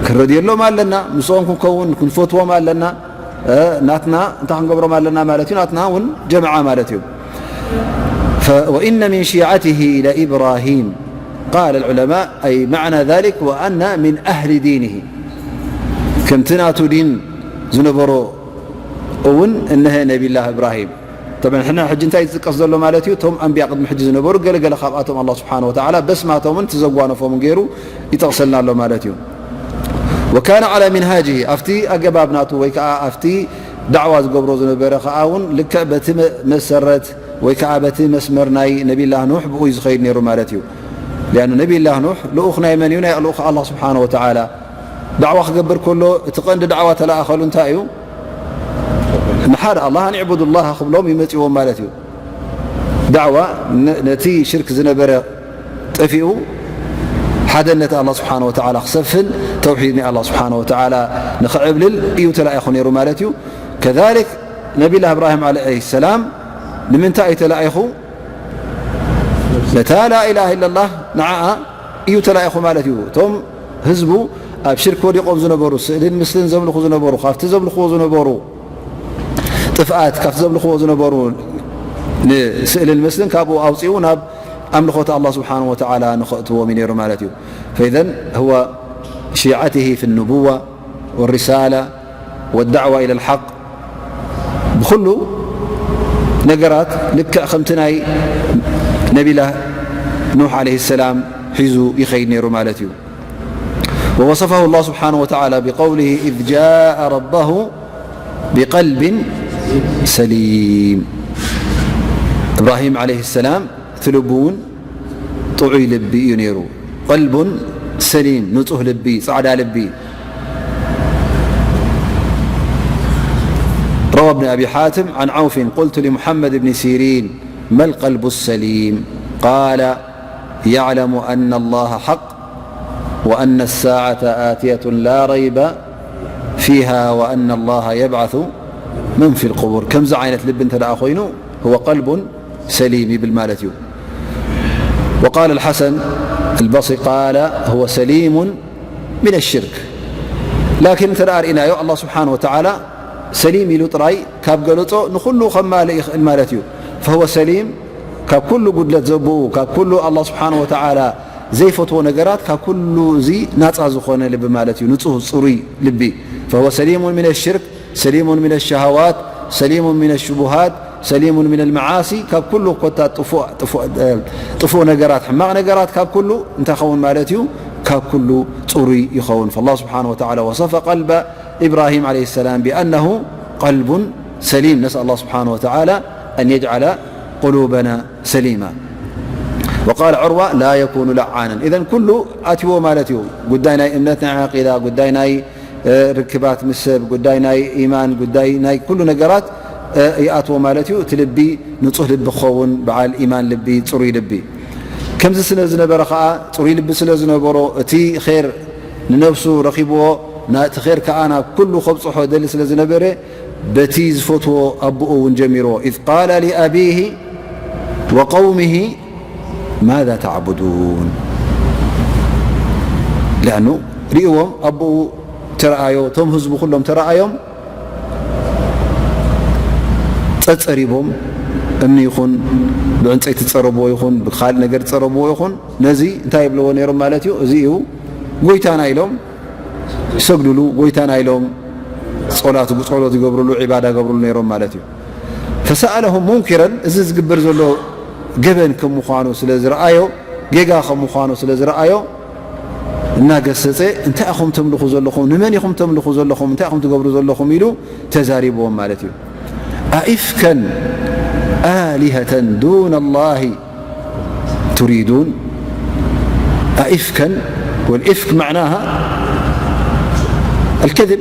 ክንረድየሎም ኣለና፣ ምስኦም ክንከውን ክንፈትዎም ኣለና። እ፣ ናትና እንታይ ክንገብሮም ኣለና ማለት እዩ? ናትና እውን ጀማዓ ማለት እዩ። ف-، وإن من شيعته لإبراهيم قال العلماء أي معنى ذلك وأن من أهل دينه ከምቲ ናቱ ዲን ዝነበሮ እውን እነሀ ነቢላህ እብራሂም። طبعا ሕና ሕጂ እንታይ ዝጥቀስ ዘሎ ማለት እዩ? እቶም ኣንብያ ቅድሚ ሕጂ ዝነበሩ ገለገለ ካብኣቶም ኣላህ ስብሓነ ወተዓላ በስማቶምን እቲ ዘጓነፎምን ገይሩ ይጠቕሰልና ኣሎ ማለት እዩ። وكان على منهاجه ኣብቲ ኣገባብ ናቱ ወይ ከዓ ኣብቲ ዳዕዋ ዝገብሮ ዝነበረ ከዓ እውን ልክዕ በቲ መ-፣ መሰረት ወይ ከዓ በቲ መስመር ናይ ነቢላህ ኑሕ ብኡ እዩ ዝኸይድ ነይሩ ማለት እዩ። لأن ነቢላህ ኑሕ ልኡኽ ናይ መን እዩ? ናይ ልኡኽ ኣላህ ስብሓነ ወተዓላ። ዳዕዋ ክገብር ከሎ እቲ ቀንዲ ዳዕዋ ተለኣኸሉ እንታይ እዩ? ንሓደ ኣላህ ኣን ዕቡዱ ላህ ክብሎም ይመፅዎም ማለት እዩ። ዳዕዋ ነ-፣ ነቲ ሽርክ ዝነበረ ጠፊኡ ሓደነት ኣላህ ስብሓነ ወተዓላ ክሰፍን ተውሒድ ናይ ኣላህ ስብሓነ ወተዓላ ንኽዕብልል እዩ ተላኢኹ ነይሩ ማለት እዩ። ከዛሊክ ነቢላ እብራሂም ዓለይሂ ሰላም ንምንታይ እዩ ተላኢኹ? ነታ ላኢላሃ ኢለላህ ንዓኣ እዩ ተላኢኹ ማለት እዩ። እቶም ህዝቡ ኣብ ሽርክ ወዲቖም ዝነበሩ፣ ስእልን ምስልን ዘምልኹ ዝነበሩ፣ ካብቲ ዘምልኽዎ ዝነበሩ ጥፍኣት፣ ካብቲ ዘምልኽዎ ዝነበሩ ንስእልን ምስልን ካብኡ ኣውፂኡ ናብ ኣምልኾት ኣላህ ስብሓነሁ ወተዓላ ንኸእትዎም እዩ ነይሩ ማለት እዩ። فإذا هو شيعته في النبوة والرسالة والدعوة إلى الحق ብኹሉ ነገራት ልክዕ ከምቲ ናይ ነቢላ ኑሕ ዓለይሂ ሰላም ሒዙ ይኸይድ ነይሩ ማለት እዩ። ووصفه الله سبحانه وتعالى بقوله إذ جاء ربه بقلب سليم. إبراهيم عليه السلام እቲ ልቡ እውን ጥዑይ ልቢ እዩ ነይሩ። قلب سليم ንጹህ ልቢ፣ ጻዕዳ ልቢ። روى ابن أبي حاتم عن عوف قلت لمحمد بن سيرين ما القلب السليم؟ قال يعلم أن الله حق وأن الساعة آتية لا ريب فيها وأن الله يبعث من في القبور. ከምዚ ዓይነት ልቢ እንተ ደኣ ኮይኑ هو قلب سليم ይብል ማለት እዩ። وقال الحسن البصري قال هو سليم من الشرك. لكن እንተ ደኣ ርኢናዮ ኣላህ ስብሓነሁ ወተዓላ ሰሊም ኢሉ ጥራይ ካብ ገለጾ ንኹሉ ከማልእ ይኽእል ማለት እዩ። فهو سليم ካብ ኩሉ ጉድለት ዘብኡ፣ ካብ ኩሉ ኣላህ ስብሓነሁ ወተዓላ ዘይፈትዎ ነገራት፣ ካብ ኩሉ እዚ ናጻ ዝኾነ ልቢ ማለት እዩ። ንጹህ ጽሩይ ልቢ። فهو سليم من الشرك سليم من الشهوات سليم من الشبهات سليم من المعاصي ካብ ኩሉ ኮታ ጥፉእ፣ ጥፉእ፣ እ፣ ጥፉእ ነገራት፣ ሕማቕ ነገራት ካብ ኩሉ እንታይ ኸውን ማለት እዩ? ካብ ኩሉ ጽሩይ ይኸውን። فالله سبحانه وتعالى وصف قلب إبراهيم عليه السلام بأنه قلب سليم. نسأل الله سبحانه وتعالى أن يجعل قلوبنا سليمة. وقال عروة لا يكون لعانا. إذن ኩሉ ኣትዎ ማለት እዩ። ጉዳይ ናይ እምነት፣ ናይ ዓቂዳ፣ ጉዳይ ናይ ርክባት ምስ ሰብ፣ ጉዳይ ናይ ኢማን፣ ጉዳይ ናይ ኩሉ ነገራት ይኣትዎ ማለት እዩ። እቲ ልቢ ንጹህ ልቢ ክኸውን፣ በዓል ኢማን ልቢ፣ ጽሩይ ልቢ። ከምዚ ስለ ዝነበረ ኸኣ፣ ጽሩይ ልቢ ስለ ዝነበሮ፣ እቲ ኼር ንነፍሱ ረኺብዎ፣ ናቲ ኼር ከኣ ናብ ኩሉ ከብጽሖ ደሊ ስለ ዝነበረ፣ በቲ ዝፈትዎ ኣቦኡ እውን ጀሚርዎ። إذ قال لأبيه وقومه ماذا تعبدون؟ لأنه ርእዎም ኣቦኡ ተረኣዮ፣ እቶም ህዝቡ ኩሎም ተረኣዮም፣ ጸጸሪቦም፣ እምኒ ይኹን ብዕንጸይቲ ዝጸረብዎ ይኹን ብኻልእ ነገር ዝጸረብዎ ይኹን፣ ነዚ እንታይ ይብልዎ ነይሮም ማለት እዩ? እዚ እዩ ጎይታና ኢሎም ይሰግዱሉ፣ ጎይታና ኢሎም ጸሎት፣ ጸሎት ይገብሩሉ፣ ዒባዳ ይገብሩሉ ነይሮም ማለት እዩ። فسألهم منكرا፣ እዚ ዝግበር ዘሎ ገበን ከም ምዃኑ ስለ ዝረኣዮ፣ ጌጋ ከም ምዃኑ ስለ ዝረኣዮ፣ እናገሰጸ፣ "እንታይ ኢኹም ተምልኹ ዘለኹም? ንመን ኢኹም ተምልኹ ዘለኹም? እንታይ ኢኹም ትገብሩ ዘለኹም?" ኢሉ ተዛሪብዎም ማለት እዩ። أئفكا آلهة دون الله تريدون؟ أئفكا، والإفك معناها الكذب።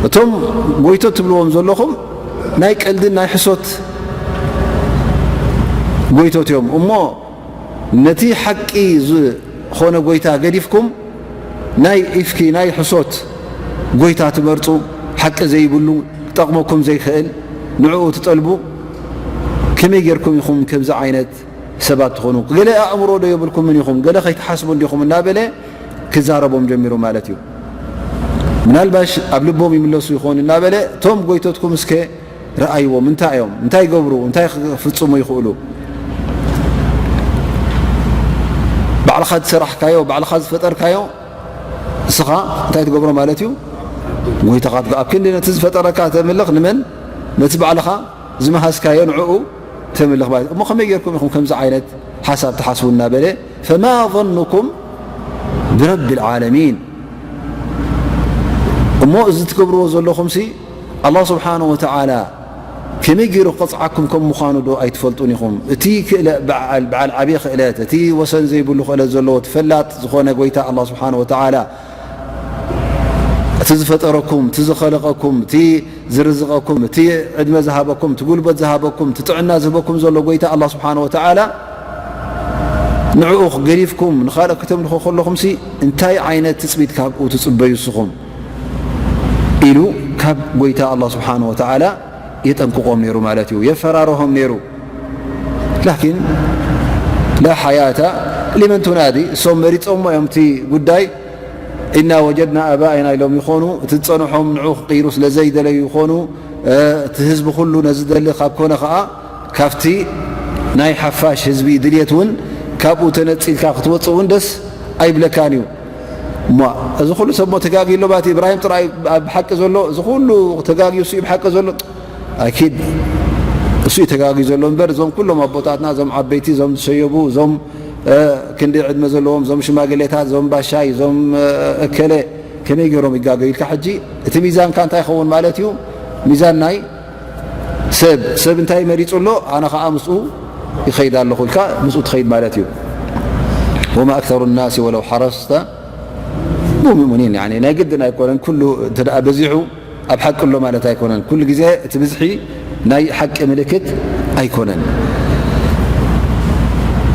እቶም ጎይቶት ትብልዎም ዘለኹም ናይ ቀልድን ናይ ሕሶት ጎይቶት እዮም እሞ፣ ነቲ ሓቂ ዝኾነ ጎይታ ገዲፍኩም፣ ናይ ኢፍኪ፣ ናይ ሕሶት ጎይታ ትመርጹ፣ ሓቂ ዘይብሉ፣ ክጠቕመኩም ዘይክእል፣ ንዕኡ ትጠልቡ፣ ከመይ ጌርኩም ኢኹም ከምዚ ዓይነት ሰባት ትኾኑ? ገለ ኣእምሮ ዶ የብልኩምን ኢኹም? ገለ ከይትሓስቡ እንዲኹም? እናበለ ክዛረቦም ጀሚሩ ማለት እዩ። ምናልባሽ ኣብ ልቦም ይምለሱ ይኾኑ እናበለ፣ እቶም ጎይቶትኩም እስከ ረኣይዎም፣ እንታይ እዮም? እንታይ ይገብሩ? እንታይ ክፍጽሙ ይኽእሉ? ባዕልኻ ዝሰራሕካዮ፣ ባዕልኻ ዝፈጠርካዮ፣ እስኻ እንታይ ትገብሮ ማለት እዩ? ጎይታኻ ትገ-፣ ኣብ ክንዲ ነቲ ዝፈጠረካ ተምልኽ፣ ንመን? ነቲ ባዕልኻ ዝመሃዝካዮ ንዕኡ ተምልኽ ማለት እዩ። እሞ ከመይ ጌርኩም ኢኹም ከምዚ ዓይነት ሓሳብ ትሓስቡ? እናበለ፣ فما ظنكم برب العالمين؟ እሞ እዚ ትገብርዎ ዘለኹምሲ፣ ኣላህ ስብሓነሁ ወተዓላ ከመይ ገይሩ ክቐጽዓኩም ከም ምዃኑ ዶ ኣይትፈልጡን ኢኹም? እቲ ክእለ በዓል፣ በዓል ዓብዪ ክእለት፣ እቲ ወሰን ዘይብሉ ክእለት ዘለዎ፣ እቲ ፈላጥ ዝኾነ ጎይታ ኣላህ ስብሓነሁ ወተዓላ፣ እቲ ዝፈጠረኩም፣ እቲ ዝኸለቐኩም፣ እቲ ዝርዝቐኩም፣ እቲ ዕድመ ዝሃበኩም፣ እቲ ጉልበት ዝሃበኩም፣ እቲ ጥዕና ዝህበኩም ዘሎ ጎይታ ኣላህ ስብሓነሁ ወተዓላ፣ ንዕኡ ገዲፍኩም ንኻልእ ከተምልኹ ከለኹምሲ፣ እንታይ ዓይነት ትጽቢት ካብኡ ትጽበዩ እስኹም? ኢሉ ካብ ጎይታ ኣላህ ስብሓነሁ ወተዓላ የጠንቅቖም ነይሩ ማለት እዩ፣ የፈራርሆም ነይሩ። ላኪን ላ ሓያተ ሊመን ቱናዲ፣ እሶም መሪጾሞ እዮም እቲ ጉዳይ። ኢና ወጀድና ኣባኢና ኢሎም ይኾኑ፣ እቲ ዝጸንሖም ንዑ ክቕይሩ ስለ ዘይደለዩ ይኾኑ፣ እ፣ እቲ ህዝቢ ኩሉ ነዚ ደሊ ካብ ኮነ ኸኣ፣ ካብቲ ናይ ሓፋሽ ህዝቢ ድልየት እውን ካብኡ ተነጺልካ ክትወጽእ እውን ደስ ኣይብለካን እዩ። እሞ እዚ ኩሉ ሰብ እሞ ተጋግዩ ኣሎ ማለት እዩ። ኢብራሂም ጥራይ ኣብ ሓቂ ዘሎ፣ እዚ ኩሉ ተጋግዩ እሱ እዩ ብሓቂ ዘሎ። ኣኪድ እሱ እዩ ተጋግዩ ዘሎ እምበር፣ እዞም ኩሎም ኣቦታትና፣ እዞም ዓበይቲ፣ እዞም ዝሸየቡ፣ እዞም፣ እ፣ ክንዲ ዕድመ ዘለዎም፣ እዞም ሽማግሌታት፣ እዞም ባሻይ፣ እዞም፣ እ፣ እከለ ከመይ ገይሮም ይጋገዩ ኢልካ፣ ሕጂ እቲ ሚዛንካ እንታይ ይኸውን ማለት እዩ? ሚዛን ናይ ሰብ፣ ሰብ እንታይ መሪጹ ኣሎ፣ ኣነ ኸኣ ምስኡ ይኸይድ ኣለኹ ኢልካ ምስኡ ትኸይድ ማለት እዩ። ወማ ኣክተሩ ናሲ ወለው ሓረስተ ብሙእሚኒን፣ ያኒ ናይ ግድን ኣይኮነን፣ ኩሉ እንተ ደኣ በዚሑ ኣብ ሓቂ ኣሎ ማለት ኣይኮነን። ኩሉ ግዜ እቲ ብዝሒ ናይ ሓቂ ምልክት ኣይኮነን።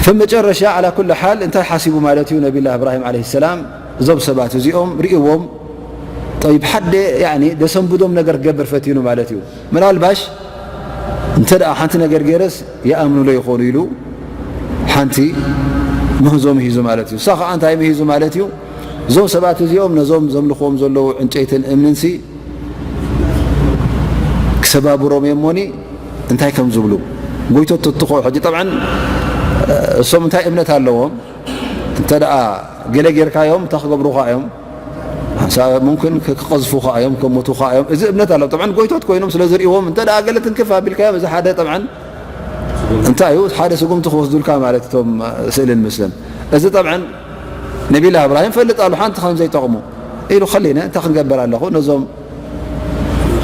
ፈመጨረሻ፣ ዓላ ኩሊ ሓል፣ እንታይ ሓሲቡ ማለት እዩ ነቢላ እብራሂም ዓለይሂ ሰላም? እዞም ሰባት እዚኦም ርእዎም፣ ጠይብ፣ ሓደ፣ ያኒ፣ ደሰንብዶም ነገር ክገብር ፈቲኑ ማለት እዩ። ምናልባሽ እንተ ደኣ ሓንቲ ነገር ገይረስ ይኣምኑሎ ይኾኑ ኢሉ ሓንቲ ምህዞ ምሂዙ ማለት እዩ። እሳ ኸዓ እንታይ ምሂዙ ማለት እዩ? እዞም ሰባት እዚኦም ነዞም ዘምልኽዎም ዘለዉ ዕንጨይትን እምንንሲ ክሰባብሮም እየ እሞኒ እንታይ ከም ዝብሉ ጎይቶት ተትኾ። ሕጂ ጠብዓን እሶም እንታይ እምነት ኣለዎም? እንተ ደኣ ገለ ጌርካዮም እንታይ ክገብሩኻ እዮም? ሓንሳብ ሙምክን ክ-፣ ክቐዝፉኻ እዮም፣ ከሞቱኻ እዮም። እዚ እምነት ኣለዎም። ጠብዓን ጎይቶት ኮይኖም ስለ ዝርእዎም እንተ ደኣ ገለ ትንክፍ ኣቢልካዮም፣ እዚ ሓደ ጠብዓን እንታይ እዩ? ሓደ ስጉምቲ ክወስዱልካ ማለት እቶም ስእልን ምስልን። እዚ ጠብዓን ነቢላ እብራሂም ፈልጥ ኣሎ ሓንቲ ከም ዘይጠቕሙ ኢሉ፣ ከሊነ እንታይ ክንገበር ኣለኹ? ነዞም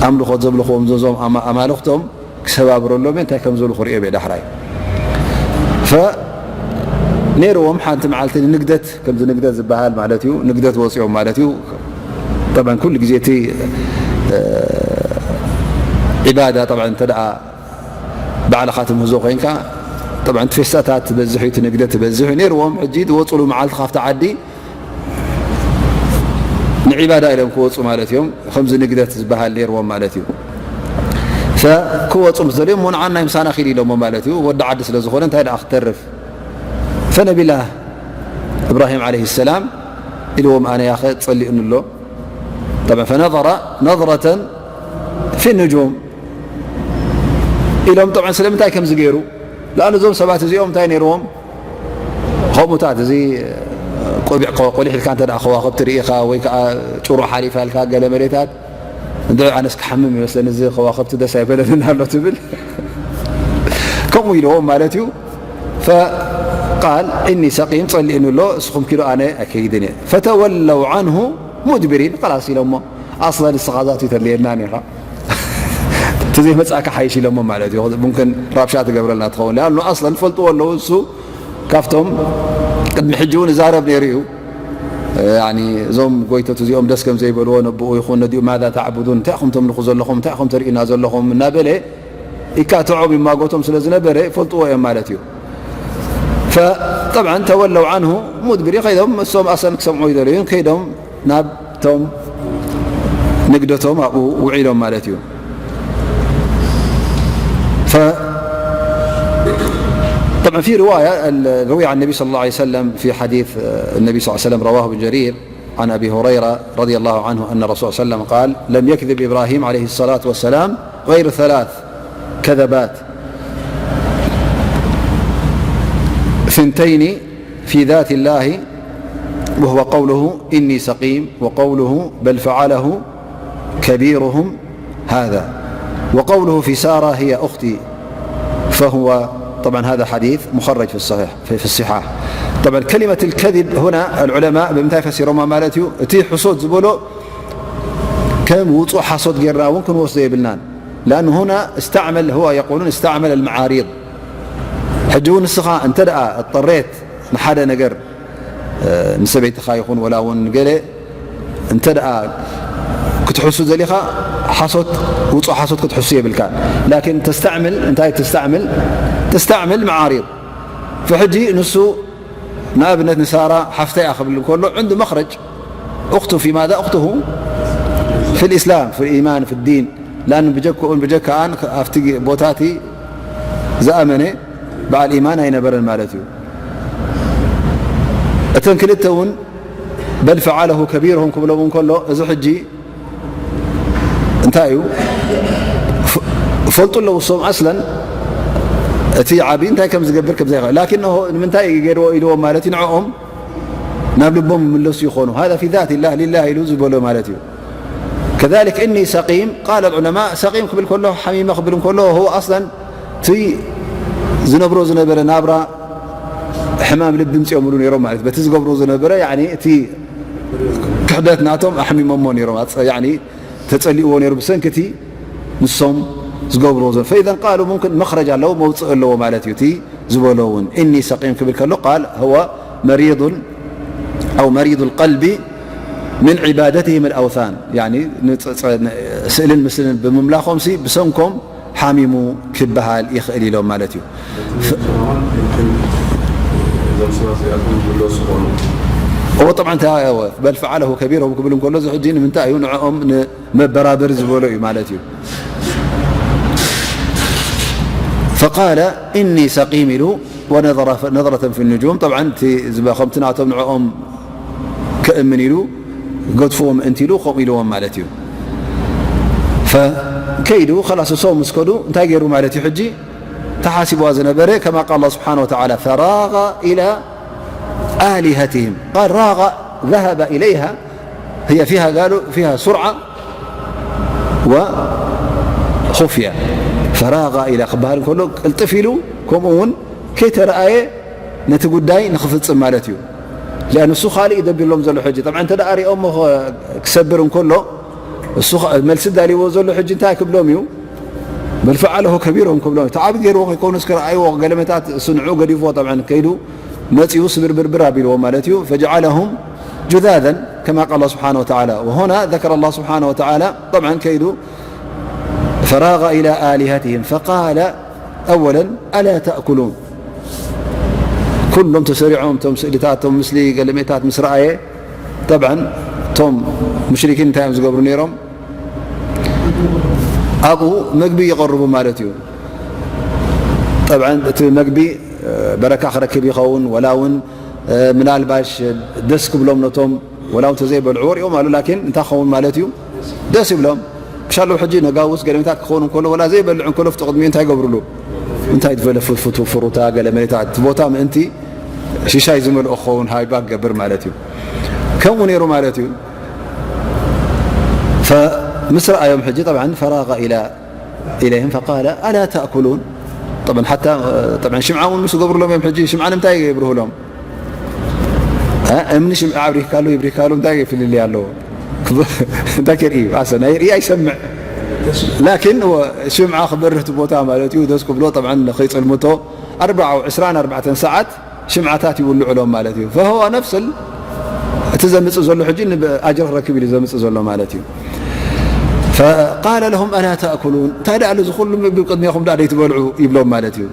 ኣምልኾት ዘምልኽዎም ነዞም ኣማ-፣ ኣማልኽቶም ክሰባብረሎም እየ፣ እንታይ ከም ዝብሉ ክርእዮም እየ ዳሕራይ። ፈ-፣ ነይርዎም። ሓንቲ መዓልቲ ንንግደት፣ ከምዚ ንግደት ዝበሃል ማለት እዩ፣ ንግደት ወፂኦም ማለት እዩ። ጠብዓን ኩሉ ግዜ እቲ ዒባዳ ጠብዓን እንተ ደኣ ባዕልኻ ትምህዞ ኮይንካ፣ ጠብዓን እቲ ፌስታታት ትበዝሕ እዩ፣ እቲ ንግደት ትበዝሕ እዩ። ነይርዎም ሕጂ ዝወፅሉ መዓልቲ ካብቲ ዓዲ ንዒባዳ ኢሎም ክወፁ ማለት እዮም። ከምዚ ንግደት ዝበሃል ነይርዎም ማለት እዩ። ክወፁ ምስ ደልዮም፣ እሞ ንዓና ምሳና ኪድ ኢሎሞ ማለት እዩ። ወዲ ዓዲ ስለ ዝኾነ እንታይ ደኣ ክተርፍ። ፈነቢላህ እብራሂም ዓለይሂ ሰላም ኢልዎም፣ ኣነ ያኸ ጸሊኡኒ ኣሎ። ጠብዓ ፈነظረ ነظረተን ፊ ኑጁም ኢሎም። ጠብዓ ስለምንታይ ከምዚ ገይሩ? ለኣኑ እዞም ሰባት እዚኦም እንታይ ነይርዎም? ከምኡታት እዚ ቆቢዕ ቆ-፣ ቆሊሕ ኢልካ እንተ ደኣ ከዋኽብቲ ርኢኻ ወይ ከዓ ጭሮ ሓሊፋ ኢልካ ገለ መሬታት፣ እንድዒ ኣነስ ክሓምም ይመስለኒ፣ እዚ ከዋኽብቲ ደስ ኣይበለንን ኣሎ ትብል። ከምኡ ኢልዎም ማለት እዩ። ፈቃል እኒ ሰቂም፣ ጸሊእኒ ኣሎ፣ እስኹም ኪዱ፣ ኣነ ኣይከይድን እየ። ፈተወለው ዓንሁ ሙድብሪን፣ ኸላስ ኢሎሞ። ኣስለን እስኻ ዛቱ ተድልየናን ኢኻ፣ ተዘይመጻእካ ሓይሽ ኢሎሞ ማለት እዩ። ሙምክን ራብሻ ትገብረልና ትኸውን። ሊኣኑ ኣስለን ፈልጥዎ ኣለዉ፣ እሱ ካብቶም ቅድሚ ሕጂ እውን ይዛረብ ነይሩ እዩ። ያኒ እዞም ጎይቶት እዚኦም ደስ ከም ዘይበልዎ ነብኡ ይኹን ነዲኡ፣ ማዛ ተዕቡዱን፣ እንታይ ኢኹም ተምልኹ ዘለኹም፣ እንታይ ኢኹም ተርእዩና ዘለኹም እናበለ ይካትዖም ይማጎቶም ስለ ዝነበረ ይፈልጥዎ እዮም ማለት እዩ። ፈጠብዓን ተወለው ዓንሁ ሙድብሪ፣ ከይዶም እሶም ኣሰን ክሰምዑ ይደለዩን ከይዶም ናብቶም ንግደቶም ኣብኡ ውዒሎም ማለት እዩ። ف طبعا في رواية ال-، روي عن النبي صلى الله عليه وسلم في حديث، آه، النبي صلى الله عليه وسلم رواه ابن جرير عن أبي هريرة رضي الله عنه أن الرسول صلى الله عليه وسلم قال: "لم يكذب إبراهيم عليه الصلاة والسلام غير ثلاث كذبات، ثنتين في ذات الله، وهو قوله: إني سقيم، وقوله: بل فعله كبيرهم هذا، وقوله في سارة: هي أختي". فهو طبعا هذا حديث مخرج في الصحيح، في، في الصحاح. طبعا كلمة الكذب هنا العلماء ብምንታይ ፈሲሮማ ማለት እዩ? እቲ ሕሶት ዝበሎ ከም ውጹእ ሓሶት ጌርና እውን ክንወስዶ የብልናን። لأنه هنا استعمل، هو يقولون استعمل المعاريض. ሕጂ እውን ንስኻ እንተ ደኣ እጠሬት ንሓደ ነገር፣ እ፣ ንሰበይትኻ ይኹን ወላ እውን ንገለ እንተ ደኣ ክትሕሱ ዘሊኻ ሓሶት፣ ውጹእ ሓሶት ክትሕሱ የብልካ። ላኪን ተስተዕምል፣ እንታይ ተስተዕምል? ተስተዕምል መዓሪር። ፈሕጂ ንሱ ንኣብነት ንሳራ ሓፍተይ እያ ክብል እንከሎ ዕንዱ መኽረጅ። أخته في ماذا؟ أخته في الإسلام، في الإيمان، في الدين. لأن ብጀክኡን ብጀካኣን ኣብቲ ቦታቲ ዝኣመነ በዓል ኢማን ኣይነበረን ማለት እዩ። እተን ክልተ እውን በል ፈዓለሁ ከቢርሁም ክብሎም እንከሎ፣ እዚ ሕጂ እንታይ እዩ? ፍ-፣ ፈልጡ ኣለዉ እሶም ኣስለን እቲ ዓቢ እንታይ ከም ዝገብር ከም ዘይኽእል። ላኪን ንሆ ንምንታይ ገይርዎ ኢልዎም ማለት እዩ፣ ንዕኦም ናብ ልቦም ይምለሱ ይኾኑ። هذا في ذات الله لله ኢሉ ዝበሎ ማለት እዩ። كذلك إني سقيم، قال العلماء، سقيم ክብል ከሎ፣ ሓሚመ ክብል እንከሎ፣ هو أصلا እቲ ዝነብሮ ዝነበረ ናብራ ሕማም ልቢ ምጽኦምሉ ነይሮም ማለት እዩ። በቲ ዝገብሮ ዝነበረ፣ ያኒ እቲ ክሕደት ናቶም ኣሕሚሞሞ ነይሮም። ኣጸ-፣ ያኒ ተጸሊእዎ ነይሩ ብሰንኪ እቲ ንሶም ዝገብርዎ ዘሎ። فإذا قالوا ممكن مخرج ኣለዎ፣ መውጽኢ ኣለዎ ማለት እዩ። እቲ ዝበሎ እውን إني سقيم ክብል ከሎ قال هو مريض أو مريض القلب من عبادتهم الأوثان، يعني ንጸ-፣ ጸ-፣ ስእልን ምስልን ብምምላኾም ሲ ብሰንኮም ሓሚሙ ክበሃል ይኽእል ኢሎም ማለት እዩ። ፍ-፣ እዞም ሰባት እዚኣቶም ዝምለሱ ኾኑ። እዎ፣ ጠብዓን፣ እንታይ፣ እዎ፣ በል ፈዓለሁ ከቢርሁም ክብል እንከሎ፣ እዚ ሕጂ ንምንታይ እዩ ንዕኦም ን-፣ መበራበር ዝበሎ እዩ ማለት እዩ። فقال إني سقيم ኢሉ ونظر نظرة في النجوم። ጠብዓን እቲ ዝባ-፣ ከምቲ ናቶም ንዕኦም ከእምን ኢሉ ገድፍዎ ምእንቲ ኢሉ ከምኡ ኢልዎም ማለት እዩ። ፈከይዱ ኸላስ እሶም ምስ ከዱ እንታይ ገይሩ ማለት እዩ? ሕጂ ተሓሲብዋ ዝነበረ كما قال الله سبحانه وتعالى فراغ إلى آلهتهم قال راغ ذهب إليها هي فيها قالوا فيها سرعة وخفية فراغ إلى ክበሃል እንከሎ ቅልጥፍ ኢሉ ከምኡ እውን ከይተረኣየ ነቲ ጉዳይ ንኽፍጽም ማለት እዩ። لأن እሱ ካልእ እዩ ደቢሎም ዘሎ ሕጂ። ጠብዓ እንተ ደኣ ሪኦሞ ክሰብር እንከሎ እሱ ኸ-፣ መልሲ ዳልይዎ ዘሎ ሕጂ እንታይ ክብሎም እዩ? በል ፈዓለሁ ከቢርሁም ክብሎም እዩ። ተዓቢ ገይርዎ ከይኮኑ እስከ ረኣይዎ ገለመታት እሱ ንዑ ገዲፍዎ ጠብዓ ከይዱ መጺኡ ስብርብርብር ኣቢልዎም ማለት እዩ። فجعلهم جذاذا كما قال الله سبحانه وتعالى. وهنا ذكر الله سبحانه وتعالى، طبعا ከይዱ فراغ إلى آلهتهم فقال أولا ألا تأكلون. ኩሎም ተሰሪዖም፣ እቶም ስእልታት፣ እቶም ምስሊ ገለሜታት ምስ ረኣየ፣ طبعا እቶም ሙሽሪኪን እንታይ እዮም ዝገብሩ ነይሮም? ኣብኡ መግቢ ይቐርቡ ማለት እዩ። طبعا እቲ መግቢ በረካ ክረክብ ይኸውን፣ ወላ እውን ምናልባሽ ደስ ክብሎም ነቶም፣ ወላ እውን ተዘይበልዕዎ ሪኦም ኣሉ። ላኪን እንታይ ክኸውን ማለት እዩ? ደስ ይብሎም። ምሻለው ሕጂ ነጋውስ ገለሜታት ክኸውን እንከሎ፣ ወላ ዘይበልዕ እንከሎ፣ ፍቲ ቅድሚኡ እንታይ ይገብርሉ? እንታይ ዝበለ ፍትፍቱ ፍሩታ ገለመሌታት፣ እቲ ቦታ ምእንቲ ሽሻይ ዝመልኦ ክኸውን ሃይባ ክገብር ማለት እዩ። ከምኡ ነይሩ ማለት እዩ። ፈ-፣ ምስ ረኣዮም ሕጂ፣ طبعا فراغ إلى إليهم فقال ألا تأكلون؟ طبعا حتى، طبعا ሽምዓ እውን ምስ ገብርሎም እዮም። ሕጂ ሽምዓ ንምንታይ የብርህሎም? እ፣ እምኒ ሽምዓ ኣብሪህካሉ ይብሪህካሉ እንታይ ፍልልይ ኣለዎ? እንታይ ከርኢ እዩ? ኣሰ ናይ ርኢ ኣይሰምዕ። ላኪን ወ-፣ ሽምዓ ክበርህ እቲ ቦታ ማለት እዩ። ደስ ክብሎ፣ طبعا ከይጽልምቶ ኣርብዓ፣ ዕስራን ኣርባዕተን ሰዓት ሽምዓታት ይውልዑሎም ማለት እዩ። فهو نفس ال-፣ እቲ ዘምጽእ ዘሎ ሕጂ ን-፣ ኣጅሪ ክረክብ ኢሉ ዘምጽእ ዘሎ ማለት እዩ። فقال لهم ألا تأكلون؟ እንታይ ደኣ ኣሎ እዚ ኩሉ ምግቢ ቅድሜኹም ደኣ ደይትበልዑ ይብሎም ማለት እዩ።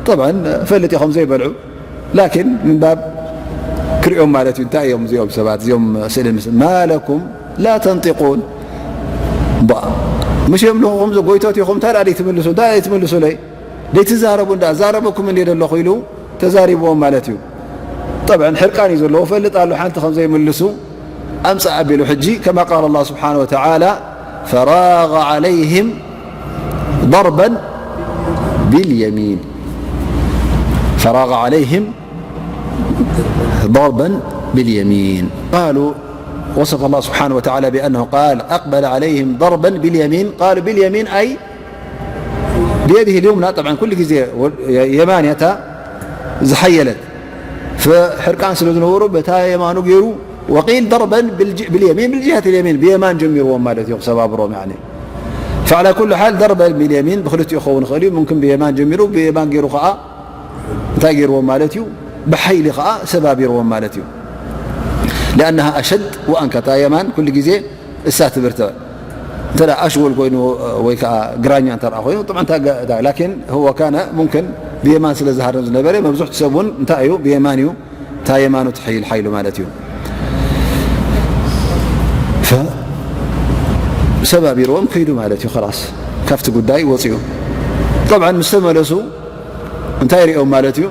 طبعا ፈልጥ ኢኹም ዘይበልዑ፣ ላኪን ምን ባብ ክሪኦም ማለት እዩ። እንታይ እዮም እዚኦም ሰባት፣ እዚኦም ስእሊ ምስ-፣ ما لكم لا تنطقون؟ ባ-፣ ምሽ የምልኹኹም፣ ጎይቶት ኢኹም፣ እንታይ ደኣ ደይትምልሱ፣ እንታይ ደኣ ደይትምልሱለይ? ደይትዛረቡ እንዳ ዛረበኩም እንደ ዘለኹ ኢሉ ተዛሪብዎም ማለት እዩ። طبعا ሕርቃን እዩ ዘለዎ፣ ፈልጥ ኣሎ ሓንቲ ከም ዘይምልሱ ኣምጻእ ኣቢሉ። ሕጂ كما قال الله سبحانه وتعالى فراغ عليهم ضربا باليمين. فراغ عليهم ضربا باليمين. قالوا، وصف الله سبحانه وتعالى بأنه قال أقبل عليهم ضربا باليمين. قالوا باليمين أي بيده اليمنى، طبعا ኩሉ ግዜ የማን እያ እታ ዝሓየለት። ሕርቃን ስለ ዝነበሩ በታ የማኑ ገይሩ، وقيل ضربا بالج-، باليمين، بالجهة اليمين، ብየማን ጀሚርዎም ማለት እዩ ክሰባብሮም። يعني فعلى كل حال ضربا باليمين ብክልቲኡ ክኸውን ይኽእል እዩ። ممكن ብየማን ጀሚሩ ብየማን ገይሩ ከዓ እንታይ ገይርዎም ማለት እዩ? ብሓይሊ ከዓ ሰባቢርዎም ማለት እዩ። لأنها أشد وأنكى። እታ የማን ኩሉ ግዜ እሳ ትብርትዕ። እንተ ደኣ ኣሽወል ኮይኑ ወይ ከዓ ግራኛ እንተ ደኣ ኮይኑ፣ طبعا እታ ገ-፣ እታ፣ ላኪን هو كان ممكن ብየማን ስለ ዝሃርም ዝነበረ፣ መብዝሕቱ ሰብ እውን እንታይ እዩ? ብየማን እዩ፣ እታ የማኑ ትሕይል ሓይሉ ማለት እዩ። ፈ-፣ ሰባቢርዎም ከይዱ ማለት እዩ። خلاص ካብቲ ጉዳይ ወፂኡ። طبعا ምስ ተመለሱ እንታይ ሪኦም ማለት እዩ?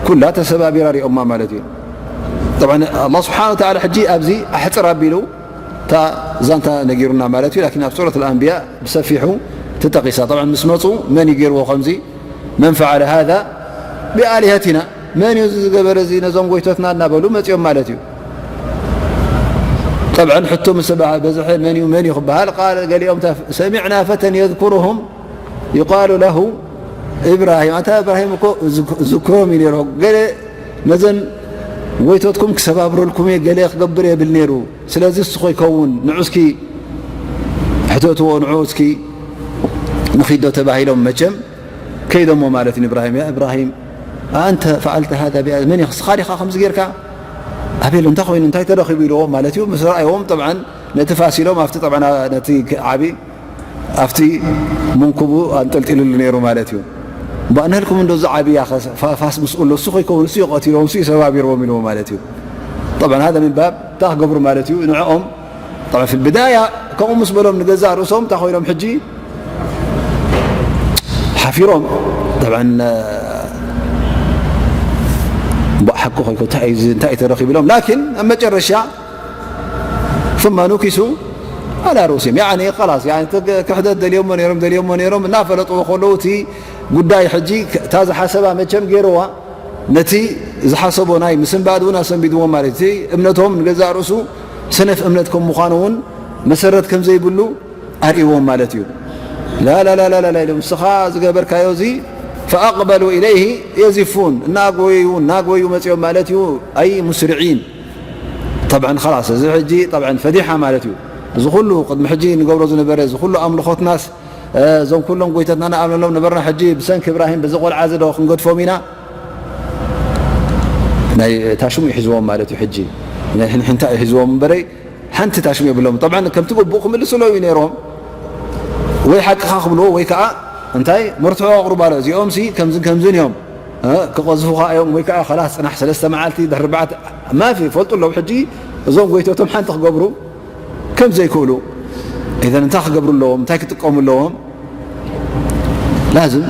ኩላ ተሰባቢራ ሪኦማ ማለት እዩ። طبعا الله سبحانه وتعالى ሕጂ ኣብዚ ኣሕፅር ኣቢሉ እታ ዛንታ ነጊሩና ማለት እዩ። ላኪን ኣብ ሱረት ኣልኣንብያ ብሰፊሑ ተጠቂሳ። طبعا ምስ መፁ መን እዩ ገይርዎ ከምዚ؟ من فعل هذا بآلهتنا؟ መን እዩ እዚ ዝገበረ እዚ ነዞም ጎይቶትና እናበሉ መፂኦም ማለት እዩ። طبعا ሕቶ ምስ በዝሐ መን እዩ መን እዩ ክበሃል؟ قال ገሊኦም ተ-፣ سمعنا فتى يذكرهم يقال له إبراهيم። ኣንታ እብራሂም እኮ ዝክ-፣ ዝክሮም እዩ ነይሩ። ገለ ነዘን ጎይቶትኩም ክሰባብረልኩም እየ፣ ገለ ክገብር እየ ብል ነይሩ። ስለዚ እሱ ኾይከውን ንዑ እስኪ ሕተትዎ፣ ንዑ እስኪ ንኺዶ ተባሂሎም መቸም ከይዶሞ ማለት እዩ። ንእብራሂም፣ ያ እብራሂም ኣንተ ፈዓልተ ሃዛ ቢኣ-፣ መን ኢኻ? ንስኻ ዲኻ ከምዚ ጌርካ? ኣቤሉ እንታይ ኮይኑ እንታይ ተረኺቡ ኢልዎም ማለት እዩ። ምስ ረኣይዎም ጠብዓን ነቲ ፋስ ኢሎም ኣብቲ ጠብዓን ነቲ ዓቢ ኣብቲ መንኩቡ ኣንጠልጢሉሉ ነይሩ ማለት እዩ። እምበኣር ንህልኩም እንዶ እዚ ዓብያ ኸ ፋ-፣ ፋስ ምስኡ ኣሎ፣ እሱ ከይከውን እሱ እዩ ቀቲልዎም፣ እሱ እዩ ሰባቢርዎም ኢልዎ ማለት እዩ። طبعا هذا من باب እንታይ ክገብሩ ማለት እዩ ንዕኦም طبعا في البداية ከምኡ ምስ በሎም ንገዛእ ርእሶም እንታይ ኮይኖም ሕጂ ሓፊሮም። طبعا እምበኣር ሓቂ ኮይኮ እንታይ እዩ እዚ፣ እንታይ እዩ ተረኺቡ ኢሎም። ላኪን ኣብ መጨረሻ ثم نكسوا على رؤوسهم. يعني خلاص، يعني ክሕደት ደልዮሞ ነይሮም፣ ደልዮሞ ነይሮም፣ እናፈለጥዎ ከለዉ እቲ ጉዳይ ሕጂ እታ ዝሓሰባ መቸም ገይርዋ፣ ነቲ ዝሓሰቦ ናይ ምስንባድ እውን ኣሰንቢድዎም ማለት እዩ። እቲ እምነቶም ንገዛእ ርእሱ ሰነፍ እምነት ከም ምዃኑ እውን መሰረት ከም ዘይብሉ ኣርእይዎም ማለት እዩ። لا لا لا لا لا ኢሎም፣ ንስኻ ዝገበርካዮ እዚ فأقبلوا إليه يزفون፣ እናጎየዩ እናጎየዩ መፅኦም ማለት እዩ። أي مسرعين طبعا خلاص እዚ ሕጂ طبعا ፈዲሓ ማለት እዩ። እዚ ኩሉ ቅድሚ ሕጂ ንገብሮ ዝነበረ እዚ ኩሉ ኣምልኾትናስ፣ እ፣ እዞም ኩሎም ጎይታትና ንኣምነሎም ነበርና፣ ሕጂ ብሰንኪ እብራሂም በዚ ቆልዓ እዚ ዶ ክንገድፎም ኢና? ናይ ታሽሙ ይሕዝዎም ማለት እዩ። ሕጂ ናይ ሕንሕንታ ይሕዝዎም እምበረይ ሓንቲ ታሽሙ የብሎም። ጠብዓን ከምቲ ግቡእ ክምልስሎም እዩ ነይሮም። ወይ ሓቅኻ ክብልዎ ወይ ከዓ እንታይ መርትዖ ኣቕርቡ ኣሎ። እዚኦም ሲ ከምዝን ከምዝን እዮም፣ እ፣ ክቐዝፉኻ እዮም ወይ ከዓ ከላስ ጽናሕ ሰለስተ መዓልቲ ድሕሪ ኣርባዕተ ማፊ ይፈልጡ ኣለዉ። ሕጂ እዞም ጎይቶቶም ሓንቲ ክገብሩ ከም ዘይክእሉ፣ ኢዘን እንታይ ክገብሩ ኣለዎም? እንታይ ክጥቀሙ ኣለዎም? ላዝም